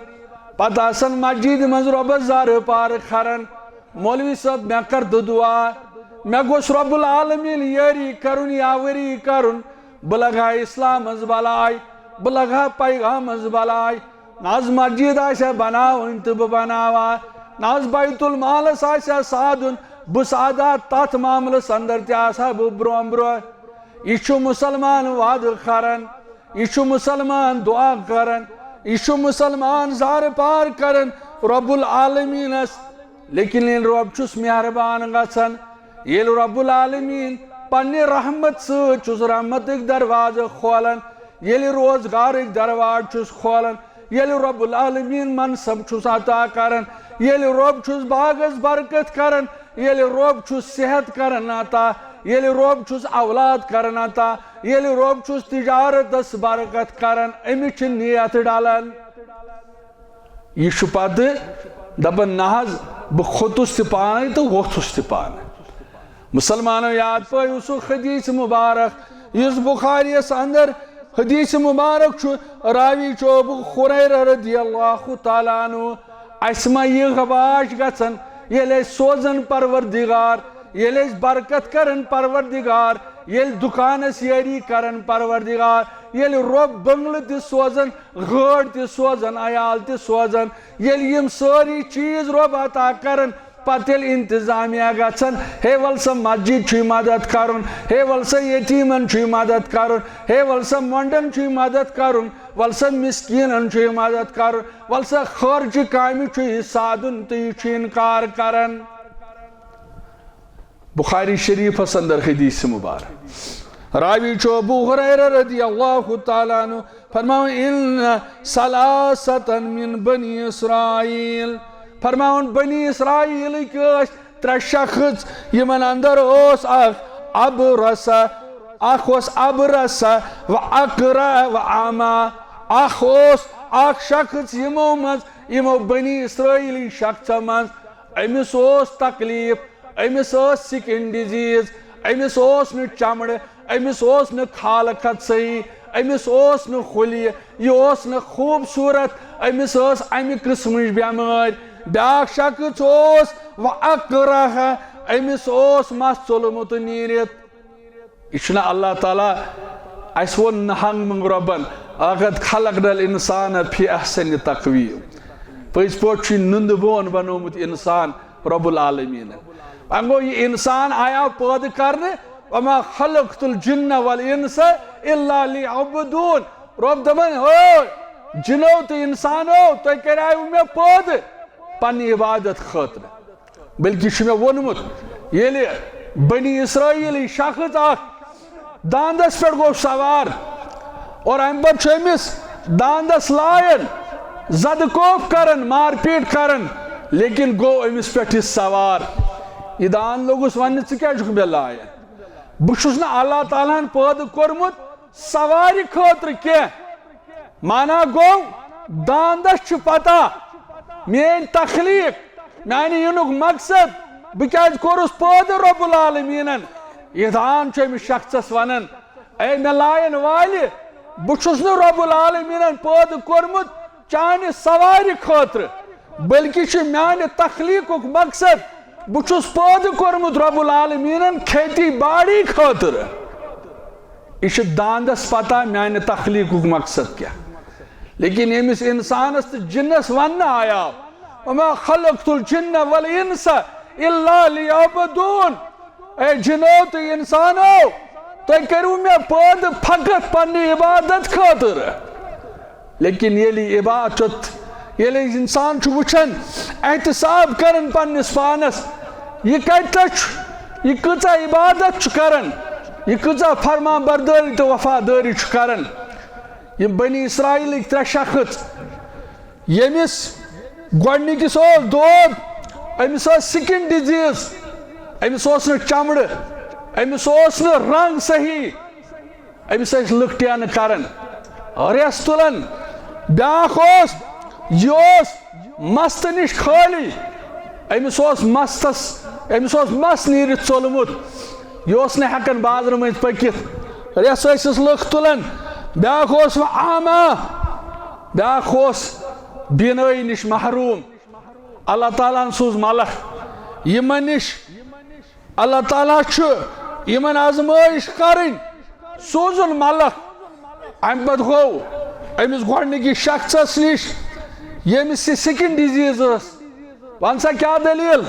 پتہٕ آسان مسجد منٛز رۄبس زارٕ پار کران، "مولوی صٲب، مےٚ کر دُ دُعا، مےٚ گوٚژھ رب العالمین یٲری کرُن، یاوٲری کرُن، بہٕ لگہٕ ہا اسلامس بلاے، بہٕ لگہٕ ہا پیغامس بلاے۔" نہ حظ مسجد آسہِ ہا بناوٕنۍ تہٕ بہٕ بناوٕ ہا، نہ حظ بیت المالس آسہِ ہا سادُن، بہٕ سادٕ ہا تتھ معاملس اندر تہِ آسہٕ ہا بہٕ برونٛہہ برونٛہہ۔ یہِ چھُ مسلمان وعدٕ کران، یہِ چھُ مسلمان دعا کران، یہِ چھُ مسلمان زارٕ پار کران رب العالمینس۔ لیکن ییٚلہِ رب چھُس مہربان گژھان، ییٚلہِ رب العالمین پننہِ رحمت سۭتۍ چھُس رحمتٕکۍ دروازٕ کھولان، ییٚلہِ روزگارٕکۍ دروازٕ چھُس کھولان، ییٚلہِ رب العالمین منصب چھُس عطا کران، ییٚلہِ رب چھُس باغس برکت کران، ییٚلہِ رب چھُس صحت کران عطا، ییٚلہِ رب چھُس اولاد کران عطا، ییٚلہِ رب چھُس تجارتس برکت کران، أمِس چھِ نیت ڈلان۔ یہِ چھُ پتہٕ دپان، "نہ حظ، بہٕ کھوٚتُس تہِ پانے تہٕ ووٚتھُس تہِ پانے۔" مسلمانو، یاد پٲیِو سُہ حدیث مبارک یُس بخاریس اندر حدیث مبارک چھُ، راوی چھُ ابو ہریرہ رضی اللہ تعالیٰ عنہ۔ اسہِ ما یہِ غباش گژھان، ییٚلہِ أسۍ سوزان پروردگار، ییٚلہِ أسۍ برکت کران پروردگار، ییٚلہِ دُکانس یٲری کران پروردگار، ییٚلہِ رۄب بنگلہٕ تہِ سوزان، گٲڑۍ تہِ سوزان، عیال تہِ سوزان، ییٚلہِ یِم سٲری چیٖز رۄب عطا کرن، پتہٕ ییٚلہِ انتظامیہ گژھن، "ہے ول سا مسجد چھُے مدد کرُن، ہے ول سا یتیمن چھُے مدد کرُن، ہے ول سا مۄنڈن چھُے مدد کرُن، ول سا مسکینن چھُے مدد کرُن، ول سا خٲرجہِ کامہِ چھُے سادُن"، تہٕ یہِ چھُ انکار کران۔ بخاری شریفس اندر حدیث مبارک، راوی چھُ ابو ہریرہ رضی اللہ تعالیٰ عنہ، فرماوان، "ان ثلاثة من بنی اسرائیل"، فرماوان، بنی اسرائیلٕکۍ ٲسۍ ترٛےٚ شخص، یِمن اندر اوس اکھ ابرس، اکھ اوس ابرس و اقرع و اعمی، اکھ اوس اکھ شخص یِمو منٛز، یِمو بنی اسرائیلی شخصو منٛز، أمِس اوس تکلیف، أمِس ٲس سِکِن ڈِزیٖز، أمِس اوس نہٕ چمڑٕ، أمِس اوس نہٕ کھالہٕ کھت صحیح، أمِس اوس نہٕ خُلیہِ، یہِ اوس نہٕ خوٗبصوٗرت، أمِس ٲس اَمہِ قٕسمٕچ بٮ۪مٲرۍ۔ بیٛاکھ شخص اوس و اکرہ، أمِس اوس مَس ژوٚلمُت نیٖرِتھ۔ یہِ چھُنہ اللہ تعالیٰ، اَسہِ ووٚن نہنٛگ منٛگ رۄبن، "لقد خلقنا الانسان فی احسن تقویم"۔ پٔزۍ پٲٹھۍ چھُ نُنٛدٕ بون بنوومُت انسان رب العالمینن۔ وۄنۍ گوٚو، یہِ انسان آیاو پٲدٕ کرنہٕ، "وما خلقت الجن والانس الا لیعبدون"۔ رۄب دپان، "ہو جنو تہٕ انسانو، تۄہہِ کریاوٕ مےٚ پٲدٕ پننہِ عبادت خٲطرٕ۔" بلکہ چھُ مےٚ ووٚنمُت، ییٚلہِ بنی اسرائیلی شخص اکھ داندس پٮ۪ٹھ گوٚو سوار اور امہِ پتہٕ چھُ أمِس داندس لایان، زدٕ کوف کران، مار پیٹ کران، لیکن گوٚو أمِس پٮ۪ٹھ یہِ سوار۔ یہِ داند لوٚگُس وننہِ، "ژٕ کیٛازِ چھُکھ مےٚ لایان؟ بہٕ چھُس نہٕ اللہ تعالیٰ ہن پٲدٕ کوٚرمُت سوارِ خٲطرٕ کینٛہہ۔" مانا گوٚو، داندس چھُ پتہ میٲنۍ تخلیق، میانہِ یِنُک مقصد، بہٕ کیازِ کوٚرُس پٲدٕ رب العالمیٖنن۔ یہِ داند چھُ أمِس شخصس ونان، "اے مےٚ لایَن والہِ، بہٕ چھُس نہٕ رب العالمیٖنن پٲدٕ کوٚرمُت چانہِ سوارِ خٲطرٕ، بلکہ چھُ میانہِ تخلیقُک مقصد، بہٕ چھُس پٲدٕ کوٚرمُت رب العالمیٖنن کھیتی باڑی خٲطرٕ۔" یہِ چھُ داندس پتہ میانہِ تخلیقُک مقصد کیٛاہ۔ لیکن ییٚمِس انسانس تہٕ جنس وننہٕ آیاو، "وما خلقت الجن والانس الا لیعبدون"، اے جنو تہٕ انسانو، تُہۍ کٔرِو مےٚ پٲدٕ فقط پننہِ عبادت خٲطرٕ۔ لیکن ییٚلہِ عبادت، ییٚلہِ انسان چھُ وٕچھان، احتساب کران پننِس پانس، یہِ کتہِ چھُ، یہِ کۭژاہ عبادت چھُ کران، یہِ کۭژاہ فرمان بردٲری تہٕ وفادٲری چھُ کران۔ یِم بنی اسرائیلٕکۍ ترٛےٚ شخص، ییٚمِس گۄڈٕنِکِس اوس دود، أمِس ٲس سکن ڈیزیز، أمِس اوس نہٕ چمڑٕ، أمِس اوس نہٕ رنگ صحیح، أمِس ٲسۍ لُکھ ٹینہٕ کران، ریس تُلان۔ بیٛاکھ اوس، یہِ اوس مستہٕ نِش خٲلی، أمِس اوس مستس، أمِس اوس مس نیٖرِتھ ژوٚلمُت، یہِ اوس نہٕ ہٮ۪کان بازرٕ مٔنٛزۍ پٔکِتھ، ریس ٲسِس لُکھ تُلان۔ بیٛاکھ اوس وۄنۍ اعمیٰ، بیٛاکھ اوس بینٲیی نِش محروم۔ اللہ تعالیٰ ہن سوٗز ملک یِمن نِش۔ اللہ تعالیٰ چھُ یِمن آزمٲیش کرٕنۍ، سوٗزُن ملک۔ امہِ پتہٕ گوٚو أمِس گۄڈٕنِکِس شخصس نِش، ییٚمِس یہِ سکن ڈیزیز ٲس، "وَن سا کیٛاہ دٔلیٖل؟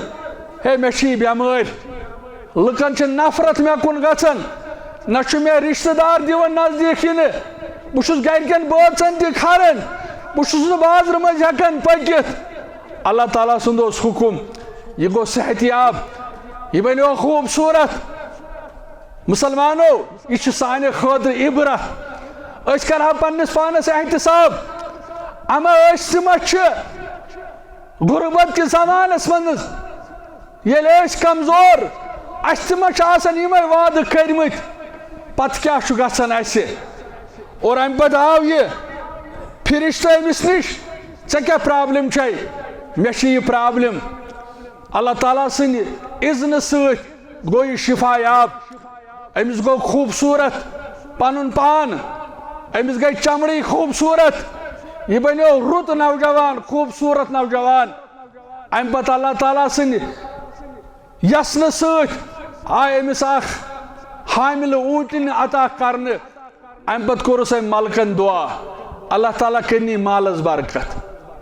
ہے، مےٚ چھِ یہِ بٮ۪مٲرۍ، لُکن چھِ نفرت مےٚ کُن گژھان، نہ چھُ مےٚ رشتہٕ دار دِوان نزدیٖک یِنہٕ، بہٕ چھُس گرِکٮ۪ن بٲژن تہِ کھران، بہٕ چھُس نہٕ بازرٕ منٛز ہٮ۪کان پٔکِتھ۔" اللہ تعالیٰ سُنٛد اوس حُکُم، یہِ گوٚو صحت یاب، یہِ بنیو خوٗبصوٗرت۔ مُسلمانو، یہِ چھُ سانہِ خٲطرٕ عبرت۔ أسۍ کرہو پننِس پانس احتساب، اما أسۍ تہِ ما چھِ غربت کِس زمانس منٛز، ییٚلہِ أسۍ کمزور، اسہِ تہِ ما چھِ آسان یِمے وعدٕ کٔرمٕتۍ، پتہٕ کیٛاہ چھُ گژھان اسہِ؟ اور امہِ پتہٕ آو یہِ فرشتہٕ أمِس نِش، "ژےٚ کیٛاہ پرابلم چھے؟" "مےٚ چھِ یہِ پرابلم۔" اللہ تعالیٰ سٕنٛدِ اذنہٕ سۭتۍ گوٚو یہِ شفا یاب۔ أمِس گوٚو خوٗبصوٗرت پنُن پان، أمِس گٔے چمڑی خوٗبصوٗرت، یہِ بنیو رُت نوجوان، خوٗبصوٗرت نوجوان۔ امہِ پتہٕ اللہ تعالیٰ سٕنٛدِ یژھنہٕ سۭتۍ آے أمِس اکھ حاملہٕ اوٗنٹِنۍ عطا کرنہٕ۔ امہِ پتہٕ کوٚرُس أمۍ ملکن دعا، اللہ تعالیٰ کٔرِنۍ مالس برکت۔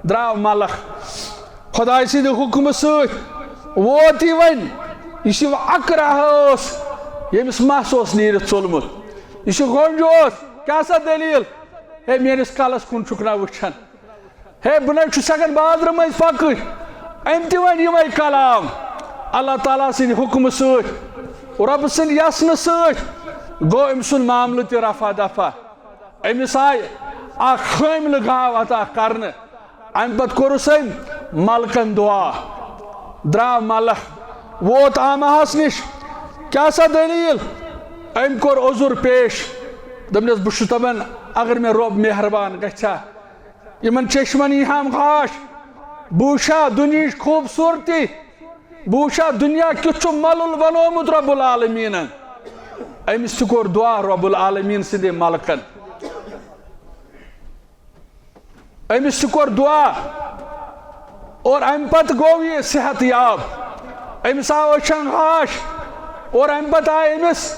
درٛاو ملک، خۄداے سٕنٛدِ حُکمہٕ سۭتۍ ووت یہِ وۄنۍ، یُس یہِ اقرع اوس، ییٚمِس مس اوس نیٖرِتھ ژوٚلمُت، یُس یہِ گۄنٛج اوس، کیٛاہ سا دٔلیٖل؟ ہے، میٲنِس کلس کُن چھُکھ نہ وٕچھان؟ ہے، بہٕ نَے چھُس ہٮ۪کان بازرٕ مٔنٛزۍ پَکٕنۍ۔ أمۍ تہِ وَنہِ یِمَے کلام۔ اللہ تعالیٰ سٕنٛدِ حُکمہٕ سۭتۍ، رۄبہٕ سٕنٛدِ یَژنہٕ سۭتۍ گوٚو أمۍ سُنٛد معاملہٕ تہِ رفع دفع۔ أمِس آیہِ اَکھ حٲملہٕ گاو عطا کرنہٕ۔ اَمہِ پَتہٕ کوٚرُس أمۍ ملکَن دُعا۔ درٛاو ملک، ووت عامہَس نِش، "کیٛاہ سا دٔلیٖل؟" أمۍ کوٚر عذر پیش۔ دوٚپنَس، "بہٕ چھُس دَپان، اگر مےٚ رۄب مہربان گژھِ ہا، یِمن چشمن یی ہم غاش، بہٕ وٕچھا دُنیہٕچ خوٗبصوٗرتی، بہٕ وٕچھا دُنیا کیُتھ چھُ ملُل بنومُت رب العالمیٖنن۔" أمِس تہِ کوٚر دُعا رب العالمیٖن سٕنٛدِ ملکن۔ أمِس تہِ کوٚر دُعا اور اَمہِ پتہٕ گوٚو یہِ صحت یاب۔ أمِس آو أچھن غاش اور اَمہِ پتہٕ آے أمِس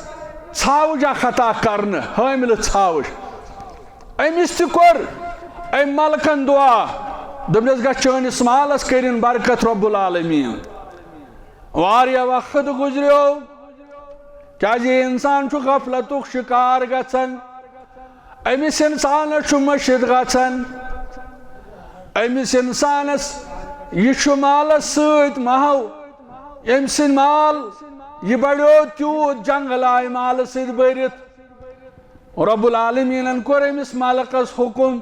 ژھاوٕج اکھ عطا کرنہٕ، حٲملہٕ ژھاوٕج۔ أمِس تہِ کوٚر أمۍ ملکن دُعا، دوٚپنس، "گژھ چٲنِس مالس کٔرِن برکت رب العالمیٖن۔" واریاہ وقت گُزریو، کیازِ یہِ انسان چھُ غفلتُک شکار گژھان، أمِس انسانس چھُ مٔشِتھ گژھان، أمِس انسانس یہِ چھُ مالس سۭتۍ محو أمۍ سٕنٛدۍ مال، یہِ بڑیو تیوٗت، جنگل آے مالہٕ سۭتۍ بٔرِتھ۔ رب العالمینن کوٚر أمِس ملکس حکم،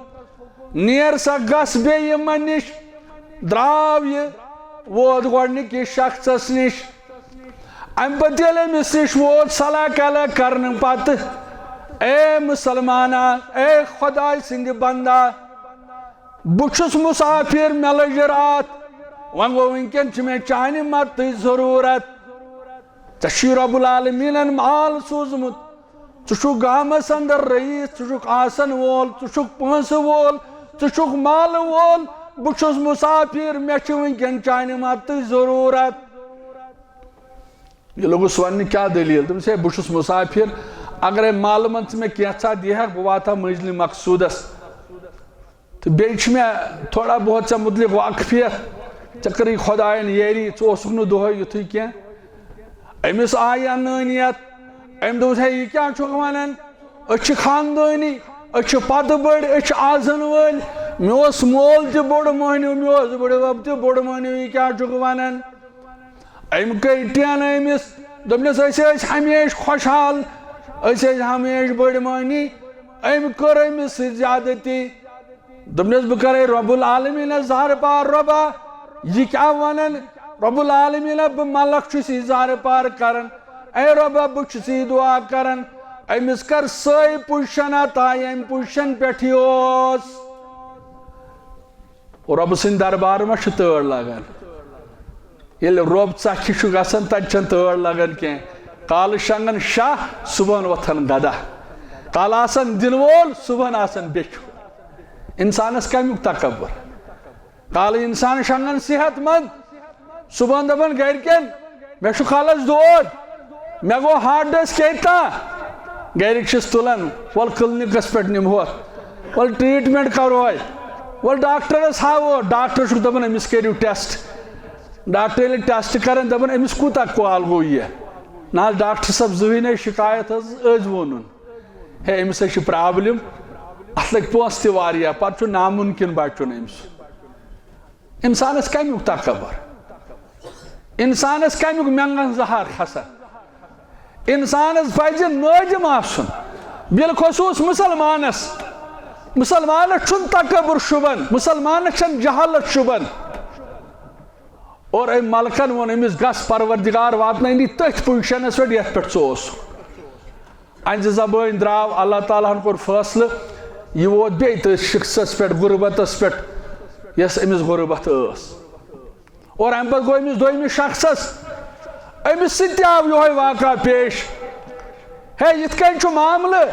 "نیر سا، گژھ بیٚیہِ یِمن نِش۔" درٛاو یہِ، ووت گۄڈنِکِس شخصس نِش۔ امہِ پتہٕ ییٚلہِ أمِس نِش ووت، صلاح کلام کرنہٕ پتہٕ، "اے مسلمانا، اے خداے سٕنٛدِ بندا، بہٕ چھُس مسافر، مےٚ لٔج راتھ، وۄنۍ گوٚو، وٕنکٮ۪ن چھِ مےٚ چانہِ مدتٕچ ضروٗرت۔ ژےٚ چھُے رب العالمینن مال سوٗزمُت، ژٕ چھُکھ گامس اندر رئیس، ژٕ چھُکھ آسن وول، ژٕ چھُکھ پونٛسہٕ وول، ژٕ چھُکھ مالہٕ وول، بہٕ چھُس مسافر، مےٚ چھِ وٕنکٮ۪ن چانہِ مدتٕچ ضروٗرت۔" یہِ لوٚگُس وننہِ، "کیٛاہ دٔلیٖل؟" دوٚپُس، "ہے، بہٕ چھُس مسافر، اگرے مالہٕ منٛز ژٕ مےٚ کینٛژھا دِہکھ، بہٕ واتہٕ ہا منزلِ مقصوٗدس۔ تہٕ بیٚیہِ چھِ مےٚ تھوڑا بہت ژےٚ مُتعلِق واقفیت، ژےٚ کٔرٕے خۄدایَن یٲری، ژٕ اوسُکھ نہٕ دۄہَے یُتھُے کینٛہہ۔" أمِس آیہِ انٲنیت، أمۍ دوٚپُس، "ہے، یہِ کیٛاہ چھُکھ وَنان؟ أسۍ چھِ خاندٲنی، أسۍ چھِ پَتہٕ بٔڑۍ، أسۍ چھِ آسَن وٲلۍ۔ مےٚ اوس مول تہِ بوٚڑ مٔہنیوٗ، مےٚ اوس بٕڈِبَب تہِ بوٚڑ مٔہنیوٗ، یہِ کیٛاہ چھُکھ وَنان؟" أمۍ کٔرۍ ٹینہٕ أمِس، دوٚپنَس، "أسۍ ٲسۍ ہمیشہِ خۄشحال، أسۍ ٲسۍ ہمیشہِ بٔڑۍ مٔہنی۔" أمۍ کٔر أمِس سۭتۍ زیادتی۔ دوٚپنَس، "بہٕ کَرَے رب العالمینَس زارٕ پار، رۄبا، یہِ کیٛاہ وَنان؟ رب العالمینہ، بہٕ ملک چھُس یہِ زارٕ پار کران۔ اے رۄبا، بہٕ چھُس یہِ دُعا کران۔" أمِس کٔر سۄے پُزیشن عطا، ییٚمہِ پُزیشن پٮ۪ٹھ یہِ اوس۔ رۄبہٕ سٕنٛدِ دربارٕ ما چھِ تٲر لگان؟ ییٚلہِ رۄب ژکھِ چھُ گژھان، تتہِ چھَنہٕ تٲر لگان کینٛہہ۔ کالہٕ شۄنٛگان شاہ، صبحن وۄتھان گدا۔ کالہٕ آسان دِنہٕ وول، صبحن آسان بیٚچھِ۔ انسانس کمیُک تکبر؟ کالہٕ انسان شۄنٛگان صحت مند، صبحن دپان گرِکٮ۪ن، "مےٚ چھُ کلس دود، مےٚ گوٚو ہارٹس کیٛاہ تام۔" گرِکۍ چھِس تُلان، "ول کلنِکس پٮ۪ٹھ نِمہوتھ، ول ٹریٹمنٹ کرو، ول ڈاکٹرس ہاوو۔" ڈاکٹر چھُکھ دپان، "أمِس کٔرِو ٹیسٹ۔" ڈاکٹر ییٚلہِ ٹیسٹ کران، دپان، "أمِس کوٗتاہ کال گوٚو یہِ؟" نہ حظ، ڈاکٹر صٲب، زٕہٕے نے شکایت حظ ٲسۍ ووٚنُن۔ ہے، أمِس حظ چھِ پرابلم، اتھ لگہِ پونٛسہٕ تہِ واریاہ، پتہٕ چھُ ناممکن بچُن أمِس۔ انسانس کمیُک تکبر؟ انسانس کمیُک مٮ۪نٛگن زہر کھسان؟ انسانس پزِ نٲدِم آسُن، بالخصوص مسلمانس۔ مسلمانس چھُنہٕ تکبر شوٗبان، مسلمانس چھنہٕ جہالت شوٗبان۔ اور أمۍ ملکن ووٚن أمِس، "گژھ، پروردگار واتنٲینی تٔتھۍ پُزیشنس پٮ۪ٹھ یتھ پٮ۪ٹھ ژٕ اوسُکھ۔" اہنزِ زبٲنۍ درٛاو، اللہ تعالیٰ ہن کوٚر فٲصلہٕ، یہِ ووت بیٚیہِ تٔتھۍ شخصس پٮ۪ٹھ، غربتس پٮ۪ٹھ، یۄس أمِس غربت ٲس۔ اور امہِ پتہٕ گوٚو أمِس دوٚیمِس شخصس، أمِس سۭتۍ تہِ آو یِہوٚے واقعہ پیش۔ ہے، یِتھ کٔنۍ چھُ معاملہٕ،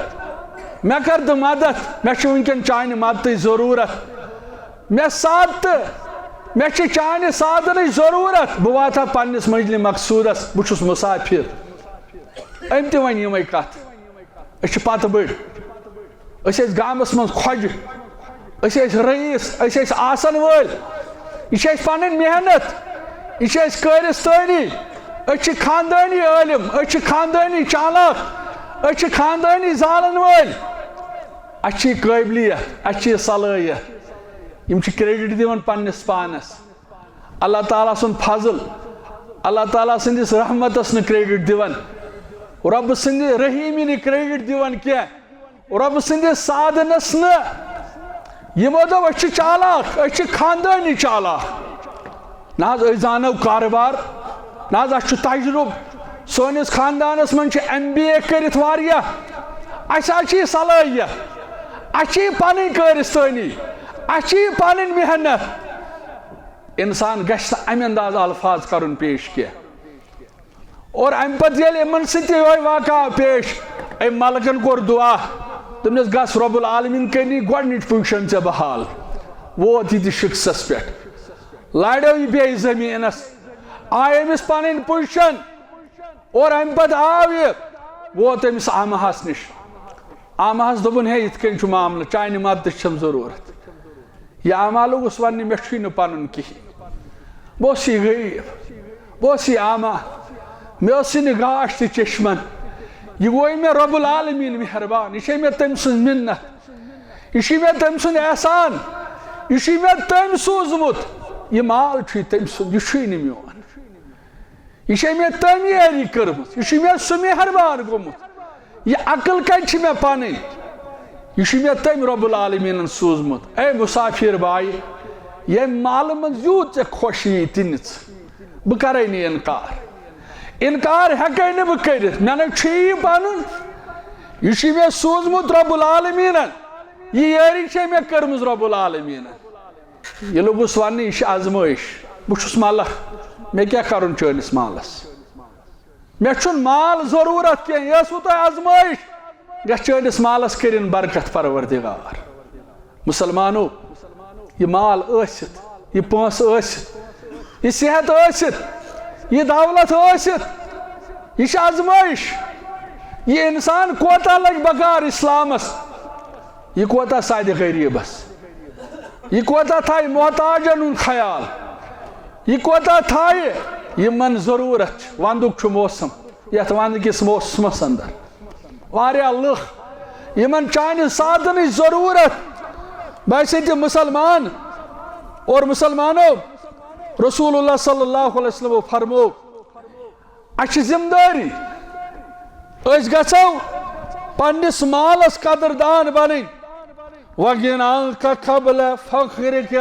مےٚ کر تہٕ مدد، مےٚ چھِ وٕنکٮ۪ن چانہِ مدتٕچ ضروٗرت۔ مےٚ سادٕ تہٕ مےٚ چھِ چانہِ سادنٕچ ضروٗرت۔ بہٕ واتہٕ ہا پننِس منزلِ مقصوٗدس، بہٕ چھُس مُسافِر۔ أمۍ تہِ ؤنۍ یِمَے کَتھٕ۔ أسۍ چھِ پَتہٕ بٔڑۍ۔ أسۍ ٲسۍ گامَس منٛز خۄجہِ۔ أسۍ ٲسۍ رئیٖس۔ أسۍ ٲسۍ آسَن وٲلۍ۔ یہِ چھِ اَسہِ پَنٕنۍ محنت۔ یہِ چھِ اَسہِ کٲرِستٲنی۔ أسۍ چھِ خاندٲنی عٲلِم۔ أسۍ چھِ خاندٲنی چالاک۔ أسۍ چھِ خاندٲنی زانَن وٲلۍ۔ اَسہِ چھِ یہِ قٲبلیت۔ اَسہِ چھِ یہِ صلٲحیت۔ یِم چھِ credit دِوان پنٛنِس پانَس۔ اللہ تعالیٰ سُنٛد فضل، اللہ تعالیٰ سٕنٛدِس رحمتس نہٕ credit دِوان، رۄبہٕ سٕنٛدِ رحیٖمی نہٕ credit دِوان کینٛہہ، رۄبہٕ سٕنٛدِس سادنس نہٕ۔ یِمو دوٚپ، "أسۍ چھِ چالاک، أسۍ چھِ خاندٲنی چالاک۔" نہ حظ، أسۍ زانو کارٕبار، نہ حظ، اَسہِ چھُ تجرُبہٕ، سٲنِس خاندانس منٛز چھِ M B A کٔرِتھ واریاہ، اَسہِ حظ چھِ یہِ صلٲحیت، اَسہِ چھِ یہِ پنٕنۍ کٲرِستٲنی، اَسہِ چھِ یہِ پنٕنۍ محنت۔ انسان گژھِ نہٕ امہِ انداز الفاظ کرُن پیش کینٛہہ۔ اور امہِ پتہٕ ییٚلہِ یِمن سۭتۍ یِہوٚے واقعہ آو پیش، أمۍ ملکن کوٚر دُعا، دوٚپنس، "گژھ، رب العالمین کٔرنی گۄڈنِچ پُزیشن ژےٚ بحال۔" ووت یہِ تہِ شخصس پٮ۪ٹھ، لارٮ۪و یہِ بیٚیہِ زٔمیٖنس، آے أمِس پنٕنۍ پُزیشن۔ اور امہِ پتہٕ آو یہِ، ووت أمِس عامہس نِش۔ عامہس دوٚپُن، "ہے، یِتھ کٔنۍ چھُ معاملہٕ، چانہِ مدتٕچ چھَم ضروٗرت۔" یہِ عامہ لوٚگُس وننہِ، "مےٚ چھُے نہٕ پنُن کِہیٖنۍ۔ بہٕ اوسُس یہِ غریٖب، بہٕ اوسُس یہِ عامہ، مےٚ اوس یہِ نہٕ گاش تہِ چشمن۔ یہِ گوٚو مےٚ رب العالمین مہربان، یہِ چھے مےٚ تٔمۍ سٕنٛز مِنت، یہِ چھُے مےٚ تٔمۍ سُنٛد احسان، یہِ چھُے مےٚ تٔمۍ سوٗزمُت۔ یہِ مال چھُے تٔمۍ سُنٛد، یہِ چھُے نہٕ میون۔" یہِ چھےٚ مےٚ تٔمۍ یٲری کٔرمٕژ، یہِ چھُ مےٚ سُہ مہربان گوٚمُت۔ یہِ عقل کَتہِ چھِ مےٚ پَنٕنۍ؟ یہِ چھُ مےٚ تٔمۍ رب العالمیٖنَن سوٗزمُت۔ اے مُسافِر بایہِ، ییٚمہِ مالہٕ منٛز یوٗت ژےٚ خۄش یِیہِ تہِ نِژ، بہٕ کَرَے نہٕ اِنکار۔ اِنکار ہٮ۪کَے نہٕ بہٕ کٔرِتھ، مےٚ نَے چھُ یہِ پَنُن۔ یہِ چھُ مےٚ سوٗزمُت رب العالمیٖنَن، یہِ یٲری چھےٚ مےٚ کٔرمٕژ رب العالمیٖنَن۔ یہِ لوٚگُس وَننہِ، یہِ چھِ آزمٲیِش۔ بہٕ چھُس مَلَکھ، مےٚ کیٛاہ کَرُن چٲنِس مالَس؟ مےٚ چھُنہٕ مال ضروٗرت کینٛہہ، یہِ ٲسوٕ تۄہہِ آزمٲیِش۔ گژھِ چٲنِس مالَس کٔرِن برکت پروردگار۔ مُسلمانو، یہِ مال ٲسِتھ، یہِ پونٛسہٕ ٲسِتھ، یہِ صحت ٲسِتھ، یہِ دولت ٲسِتھ، یہِ چھِ آزمٲیِش۔ یہِ اِنسان کوتاہ لَگہِ بکار اِسلامَس، یہِ کوتاہ سادِ غریٖبَس، یہِ کوتاہ تھایہِ محتاجن ہُنٛد خیال؟ یہِ کوتاہ تھایہِ یِمن ضروٗرت چھِ؟ وندُک چھُ موسم، یتھ وندٕ کِس موسمس اندر واریاہ لُکھ، یِمن چانہِ ساتنٕچ ضروٗرت۔ بہٕ آسے تہِ مسلمان اور مسلمانو، رسول اللہ صلی اللہ علیہ وسلم فرمو، اَسہِ چھِ ذمہٕ دٲری، أسۍ گژھو پننِس مالس قدردان بنٕنۍ۔ وغناک قبل فخرک،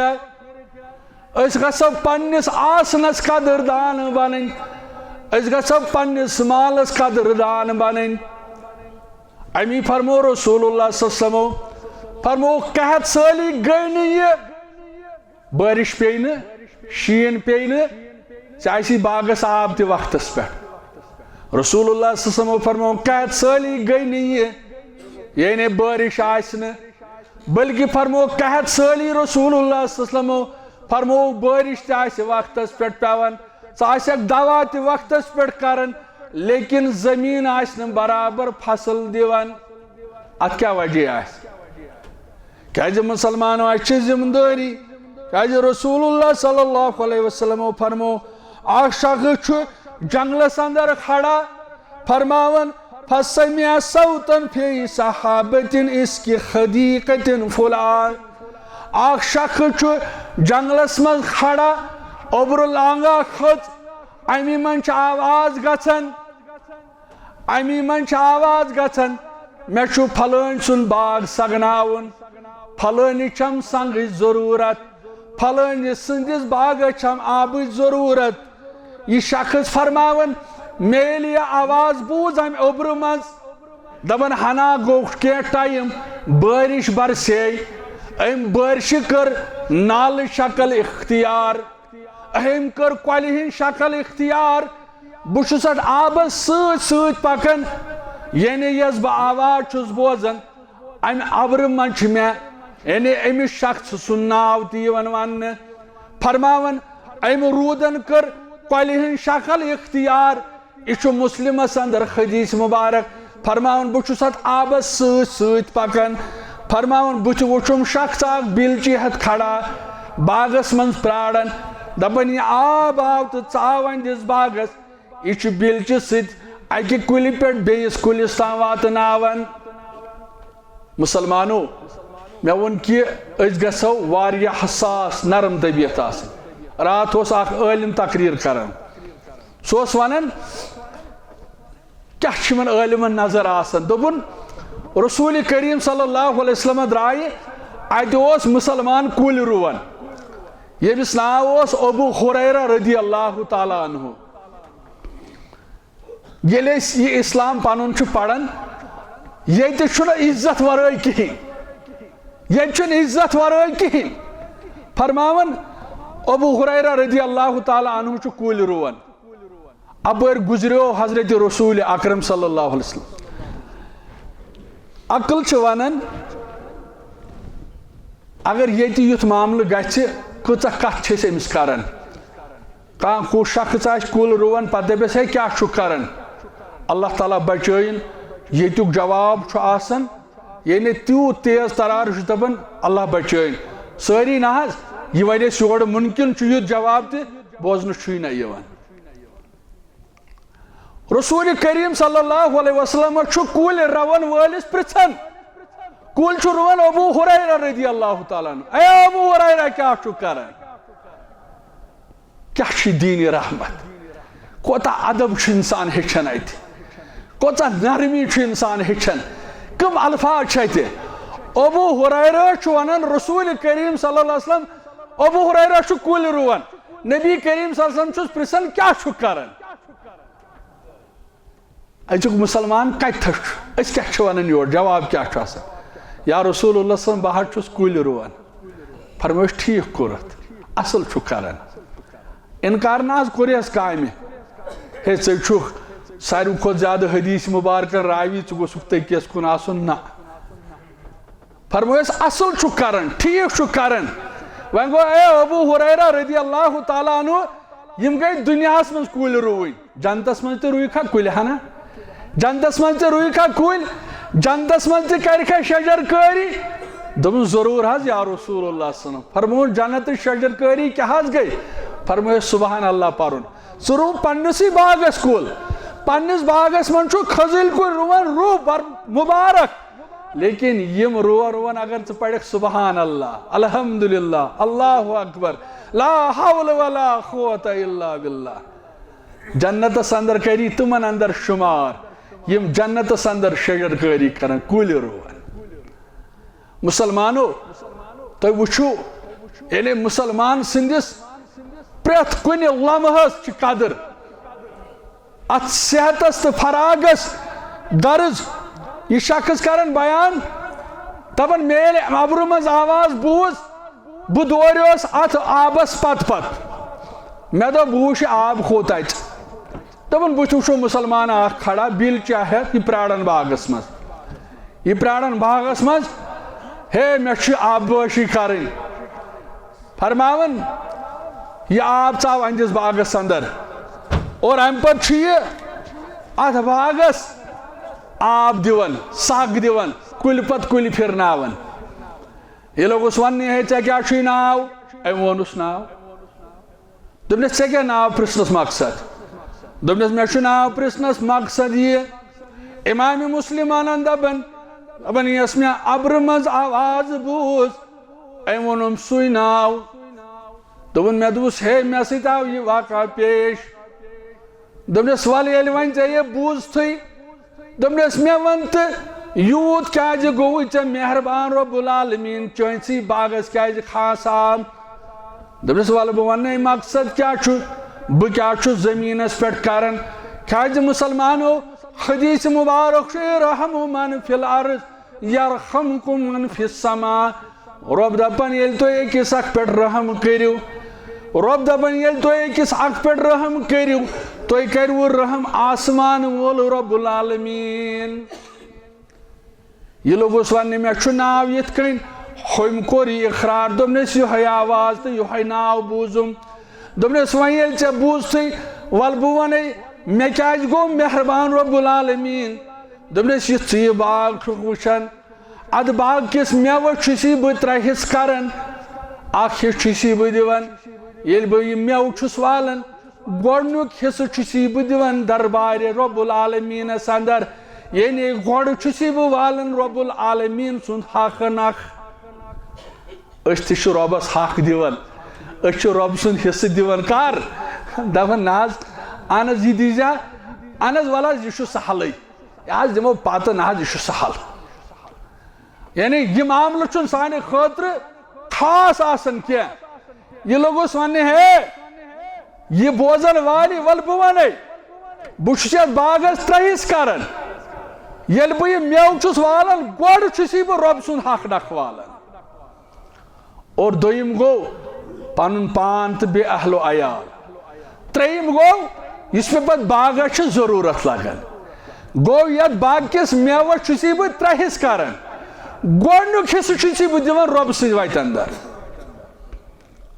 أسۍ گژھو پننِس آسنس قدردان بنٕنۍ، أسۍ گژھو پننِس مالس قدردان بنٕنۍ۔ امی فرمو رسول اللہ صلی اللہ علیہ وسلمو، فرمو، قحط سٲلی گٔے نہٕ یہِ، بٲرِش پیٚیہِ نہٕ، شیٖن پیٚیہِ نہٕ، ژےٚ آسی باغس آب تہِ وقتس پٮ۪ٹھ۔ رسول اللہ صلی اللہ علیہ وسلمو فرموو، قحط سٲلی گٔے نہٕ یہِ، یعنی بٲرِش آسہِ نہٕ، بلکہِ فرموو قحط سٲلی۔ رسول اللہ صلی اللہ علیہ وسلمو فرموو، بٲرِش تہِ آسہِ وقتس پٮ۪ٹھ پٮ۪وان، ژٕ آسکھ دوا تہِ وقتس پٮ۪ٹھ کران، لیکن زٔمیٖن آسہِ نہٕ برابر فصل دِوان۔ اتھ کیٛاہ وجہ آسہِ؟ کیازِ مسلمانو، اَسہِ چھِ ذمہٕ دٲری۔ کیازِ رسول اللہ صلی اللہ علیہ وسلمو فرمو، اکھ شخص چھُ جنگلس اندر کھڑا، فرماوان، فسمع صوتا فی سحابۃ اسک خدیقۃ فلان۔ اکھ شخص چھُ جنگلس منٛز کھڑا، اوٚبرٕ لانگا کھٔژ، امی منٛز چھِ آواز گژھان، امی منٛز چھِ آواز گژھان، مےٚ چھُ پھلٲنۍ سُنٛد باغ سگناوُن، پھلٲنِس چھم سنگٕچ ضروٗرت، پھلٲنِس سٕنٛدِس باغس چھم آبٕچ ضروٗرت۔ یہِ شخص فرماوان، مےٚ ییٚلہِ یہِ آواز بوٗز امہِ اوٚبرٕ منٛز، دپان، ہنا گوٚو کینٛہہ ٹایم، بٲرِش برسے، أمۍ بٲرشہِ کٔر نالہٕ شکل اختیار۔ أمۍ کٔر کۄلہِ ہٕنٛز شکل اختیار۔ بہٕ چھُس اَتھ آبس سۭتۍ سۭتۍ پکان، یعنی یۄس بہٕ آواز چھُس بوزان، امہِ اوٚبرٕ منٛز چھُ مےٚ، یعنی أمِس شخص سُنٛد ناو تہِ یِوان وننہٕ۔ فرماوان، أمۍ روٗدن کٔر کۄلہِ ہٕنٛز شکل اختیار۔ یہِ چھُ مسلمس اندر حدیث مبارک۔ فرماوان، بہٕ چھُس اتھ آبس سۭتۍ سۭتۍ پکان۔ فرماوان، بہٕ تہِ وُچھُم شخص اکھ بِلچہِ ہٮ۪تھ کھڑا باغس منٛز پراران، دپان، یہِ آب آو تہٕ ژاو اَنہِ دِس باغس۔ یہِ چھُ بِلچہِ سۭتۍ اکہِ کُلہِ پٮ۪ٹھ بیٚیِس کُلِس تام واتناوان۔ مسلمانو، مےٚ ووٚن کہِ أسۍ گژھو واریاہ حساس، نرم طبیعت آسٕنۍ۔ راتھ اوس اکھ عٲلم تقریر کران، سُہ اوس ونان، کیٛاہ چھُ یِمن عٲلمن نظر آسان؟ دوٚپُن، رسول کریم صلی اللہ علیہ وسلم درٛایہِ، اَتہِ اوس مُسلمان کُلۍ رُوان، ییٚمِس ناو اوس ابو ہریرہ رضی اللہ تعالیٰ عنہ۔ ییٚلہِ أسۍ یہِ اسلام پنُن چھُ پران، ییٚتہِ چھُنہٕ عزت ورٲے کِہیٖنۍ، ییٚتہِ چھُنہٕ عزت ورٲے کِہیٖنۍ۔ فرماوان، ابو ہریرہ رضی اللہ تعالیٰ عنہ چھُ کُلۍ رُوان۔ اپٲرۍ گُزریو حضرت رسول اکرم صلی اللہ علیہ وسلم۔ عقل چھِ ونان، اگر ییٚتہِ یُتھ معاملہٕ گژھِ، کۭژاہ کتھ چھِ أسۍ أمِس کران؟ کانٛہہ ہُہ شخص آسہِ کُل رُوان، پتہٕ دپٮ۪س، ہے، کیٛاہ چھُکھ کران؟ اللہ تعالیٰ بچٲیِن۔ ییٚتیُک جواب چھُ آسان، یعنی تیوٗت تیز ترار چھُ دپان، اللہ بچٲیِن۔ سٲری نہ حظ، یہِ ونہِ أسۍ یورٕ مُمکِن چھُ یُتھ جواب تہِ بوزنہٕ چھُے نہ یِوان۔ رسول کریم صلی اللہ علیہ وسلم چھُ کُلۍ رَوَن وٲلِس پرژھان۔ کُلۍ چھُ رُوان ابو ہریرہ رضی اللہ تعالیٰ عنہ۔ اے ابو ہریرہ، کیٛاہ چھُکھ کران؟ کیٛاہ چھُ دینِ رحمت؟ کوتاہ ادب چھُ انسان ہیٚچھان اتہِ، کۭژاہ نرمی چھُ انسان ہیٚچھان، کم الفاظ چھِ اتہِ۔ ابو ہریرہ چھُ ونان، رسول کریم صلی اللہ علیہ وسلم، ابو ہریرہ چھُ کُلۍ رُوان، نبی کریم صلی اللہ علیہ وسلم چھُس پرژھان، کیٛاہ چھُکھ کران؟ أزیُک مسلمان کتہِ چھُ؟ أسۍ کیٛاہ چھِ ونان یورٕ؟ جواب کیٛاہ چھُ آسان؟ یا رسول اللہ صلی اللہ علیہ وسلم، بہٕ حظ چھُس کُلۍ رُوان۔ فرمٲیِس، ٹھیٖک کوٚرُتھ، اصل چھُکھ کران۔ انکار نہ حظ کوٚریس کامہِ۔ ہے، ژٕ چھُکھ ساروی کھۄتہٕ زیادٕ حدیث مبارکن راوی، ژٕ گوٚژھُکھ تٔکیس کُن آسُن۔ نہ۔ فرمٲیِس، اصل چھُکھ کران، ٹھیٖک چھُکھ کران۔ وۄنۍ گوٚو، اے ابو ہریرہ رضی اللہ تعالیٰ عنہ، یِم گٔے دُنیاہس منٛز کُلۍ رُوٕنۍ۔ جنتس منٛز تہِ رُوِکھا کُلۍ ہنا؟ جنتس منٛز تہِ رُوِکھا کُلۍ؟ جنتس منٛز تہِ کرِکھا شجر کٲری؟ دوٚپُن، ضروٗر حظ یا رسول اللہ صلی اللہ علیہ وسلم۔ فرمووُن، جنتٕچ شجر کٲری کیٛاہ حظ گٔے؟ فرمٲیِس، سبحان اللہ پرُن۔ ژٕ رُو پننِسٕے باغس کُل، پننِس باغس منٛز چھُ کھٔزٕلۍ کُلۍ رُوان، رُو بر-، مبارک۔ لیکن یِم رُوان رُوان اگر ژٕ پرکھ سبحان اللہ، الحمدللہ، اللہ اکبر، لا حول ولا قوت الا باللہ، جنتس اندر کری تِمن اندر شمار، یِم جنتس اندر شجر کٲری کران، کُلۍ رُوان۔ مسلمانو، تُہۍ وٕچھِو، یعنی مسلمان سٕنٛدِس پرٛٮ۪تھ کُنہِ لمحس چھِ قدر۔ اتھ صحتس تہٕ فراغس درز۔ یہِ شخص کران بیان، دپان، مےٚ ییٚلہِ ابرٕ منٛز آواز بوٗز، بہٕ دوریوس اتھ آبس پتہٕ پتہٕ۔ مےٚ دوٚپ، بہٕ وٕچھِ آب کوٚت اتہِ۔ دوٚپُن، بہٕ تہِ وٕچھو مسلمان اکھ کھڑا، بِل چاے ہٮ۪تھ، یہِ پراران باغس منٛز۔ یہِ پراران باغس منٛز، ہے، مےٚ چھِ آبپٲشی کرٕنۍ۔ فرماوان، یہِ آب ژاو أہنٛدِس باغس اندر۔ اور امہِ پتہٕ چھُ یہِ اتھ باغس آب دِوان، سگ دِوان، کُلہِ پتہٕ کُلہِ پھرناوان۔ یہِ لوٚگُس وننہِ، ہے، ژےٚ کیٛاہ چھُے ناو؟ أمۍ ووٚنُس ناو۔ دوٚپنس، ژےٚ کیٛاہ ناو پرژھنس مقصد؟ دوٚپنس، مےٚ چھُ ناو پرژھنس مقصد یہِ، امام مسلم ونان، دپان، دپان، یۄس مےٚ ابرٕ منٛز آواز بوٗز، أمۍ ووٚنُم سُے ناو۔ دوٚپُن، مےٚ دوٚپُس، ہے، مےٚ سۭتۍ آو یہِ واقعہ پیش۔ دوٚپنس، ولہٕ ییٚلہِ وۄنۍ ژےٚ یہِ بوٗزتھٕے، دوٚپنس، مےٚ وَن تہٕ، یوٗت کیٛازِ گوٚوُے ژےٚ مہربان رب العالمین چٲنسٕے باغس کیٛازِ خاص آب؟ دوٚپنس، ولہٕ بہٕ وَنَے مقصد کیٛاہ چھُ، بہٕ کیٛاہ چھُس زٔمیٖنس پٮ۪ٹھ کران؟ کیٛازِ مسلمانو، حدیث مبارک چھُ، ارحموا من فی الارض یرحمکم من فی السماء۔ رۄب دپان، ییٚلہِ تُہۍ أکِس اکھ پٮ۪ٹھ رحم کٔرِو، رۄب دپان، ییٚلہِ تُہۍ أکِس اکھ پٮ۪ٹھ رحم کٔرِو، تُہۍ کٔرِوٕ رحم آسمان وول رب العالمین۔ یہِ لوٚگُس وننہِ، مےٚ چھُ ناو یِتھ کٔنۍ، ہُمۍ کوٚر یہِ اقرار، دوٚپنس، یِہوٚے آواز تہٕ یِہوٚے ناو بوٗزُم۔ دوٚپنس، وۄنۍ ییٚلہِ ژےٚ بوٗزتھٕے، ولہٕ بہٕ ونے، مےٚ کیٛازِ گوٚو مہربان رب العالمین؟ دوٚپنس، یُتھ ژٕ یہِ باغ چھُکھ وٕچھان، اتھ باغ کِس مٮ۪وس چھُسی بہٕ ترٛےٚ حصہٕ کران۔ اکھ حصہٕ چھُسی بہٕ دِوان، ییٚلہِ بہٕ یہِ مٮ۪وٕ چھُس والان، گۄڈٕنیُک حصہٕ چھُسی بہٕ دِوان دربارِ رب العالمینس اندر، یعنی گۄڈٕ چھُسی بہٕ والان رب العالمین سُنٛد حق نکھ۔ أسۍ تہِ چھِ رۄبس حق دِوان، أسۍ چھِ رۄب سُنٛد حصہٕ دِوان۔ کر؟ دپان، نہ حظ، اہن حظ، یہِ دیٖزِ ہا، اہن حظ، ولہٕ حظ، یہِ چھُ سہلٕے، یہِ حظ دِمو پتہٕ، نہ حظ، یہِ چھُ سہل۔ یعنی یہِ معاملہٕ چھُنہٕ سانہِ خٲطرٕ خاص آسان کینٛہہ۔ یہِ لوٚگُس وننہِ، ہے، یہِ بوزن والی، ولہٕ بہٕ ونے، بہٕ چھُس یتھ باغس ترٛےٚ حصہٕ کران۔ ییٚلہِ بہٕ یہِ مٮ۪وٕ چھُس والان، گۄڈٕ چھُسی بہٕ رۄب سُنٛد حق نکھ والان۔ اور دوٚیِم گوٚو پنُن پان تہٕ بیٚیہِ اہل و عیال۔ ترٛیٚیِم گوٚو یُس مےٚ پتہٕ باغس چھِ ضروٗرت لگان۔ گوٚو یتھ باغ کِس مٮ۪وس چھُسی بہٕ ترٛےٚ حصہٕ کران۔ گۄڈٕنیُک حصہٕ چھُسی بہٕ دِوان رۄبہٕ سٕنٛدِ وتہِ اندر۔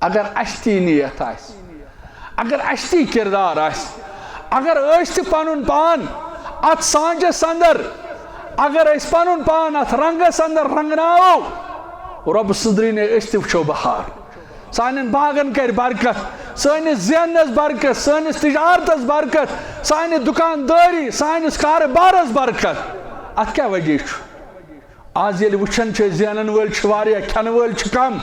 اگر اسہِ تی نیت آسہِ، اگر اسہِ تی کردار آسہِ، اگر أسۍ تہِ پنُن پان اتھ سانچس اندر، اگر أسۍ پنُن پان اتھ رنگس اندر رنگناوو، رۄبہٕ سٕنٛدرٕے نے أسۍ تہِ وٕچھو بہار۔ سانٮ۪ن باغن کرِ برکت، سٲنِس ذہنس برکت، سٲنِس تجارتس برکت، سانہِ دُکاندٲری، سٲنِس کارٕبارس برکت۔ اتھ کیٛاہ وجہ چھُ؟ آز ییٚلہِ وٕچھان چھِ أسۍ، زینن وٲلۍ چھِ واریاہ، کھٮ۪نہٕ وٲلۍ چھِ کم،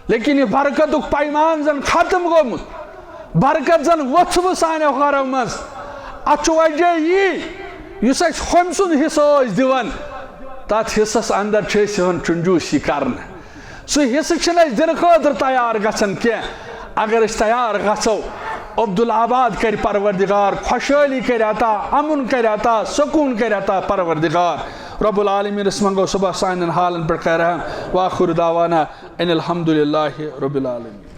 لیکن یہِ برکتُک پیمان زن ختم گوٚمُت۔ برکت زن ؤژھوٕ سانیو ہارو منٛز۔ اتھ چھُ وجہ یی، یُس اسہِ ہُمۍ سُنٛد حصہٕ ٲسۍ دِوان، تتھ حصس اندر چھِ أسۍ یِوان چُنجوٗسی کرنہٕ۔ سُہ حصہٕ چھِنہٕ أسۍ دِنہٕ خٲطرٕ تیار گژھان کینٛہہ۔ اگر أسۍ تیار گژھو، عبدالآباد کرِ پروردگار، خۄشحٲلی کرِ عطا، امُن کرِ عطا، سکوٗن کرِ عطا پروردگار۔ رب العالمینس منٛگو صبح سانٮ۪ن حالن پٮ۪ٹھ کرِ رحم۔ وآخر دعوانا ان الحمد للہ رب العالمین۔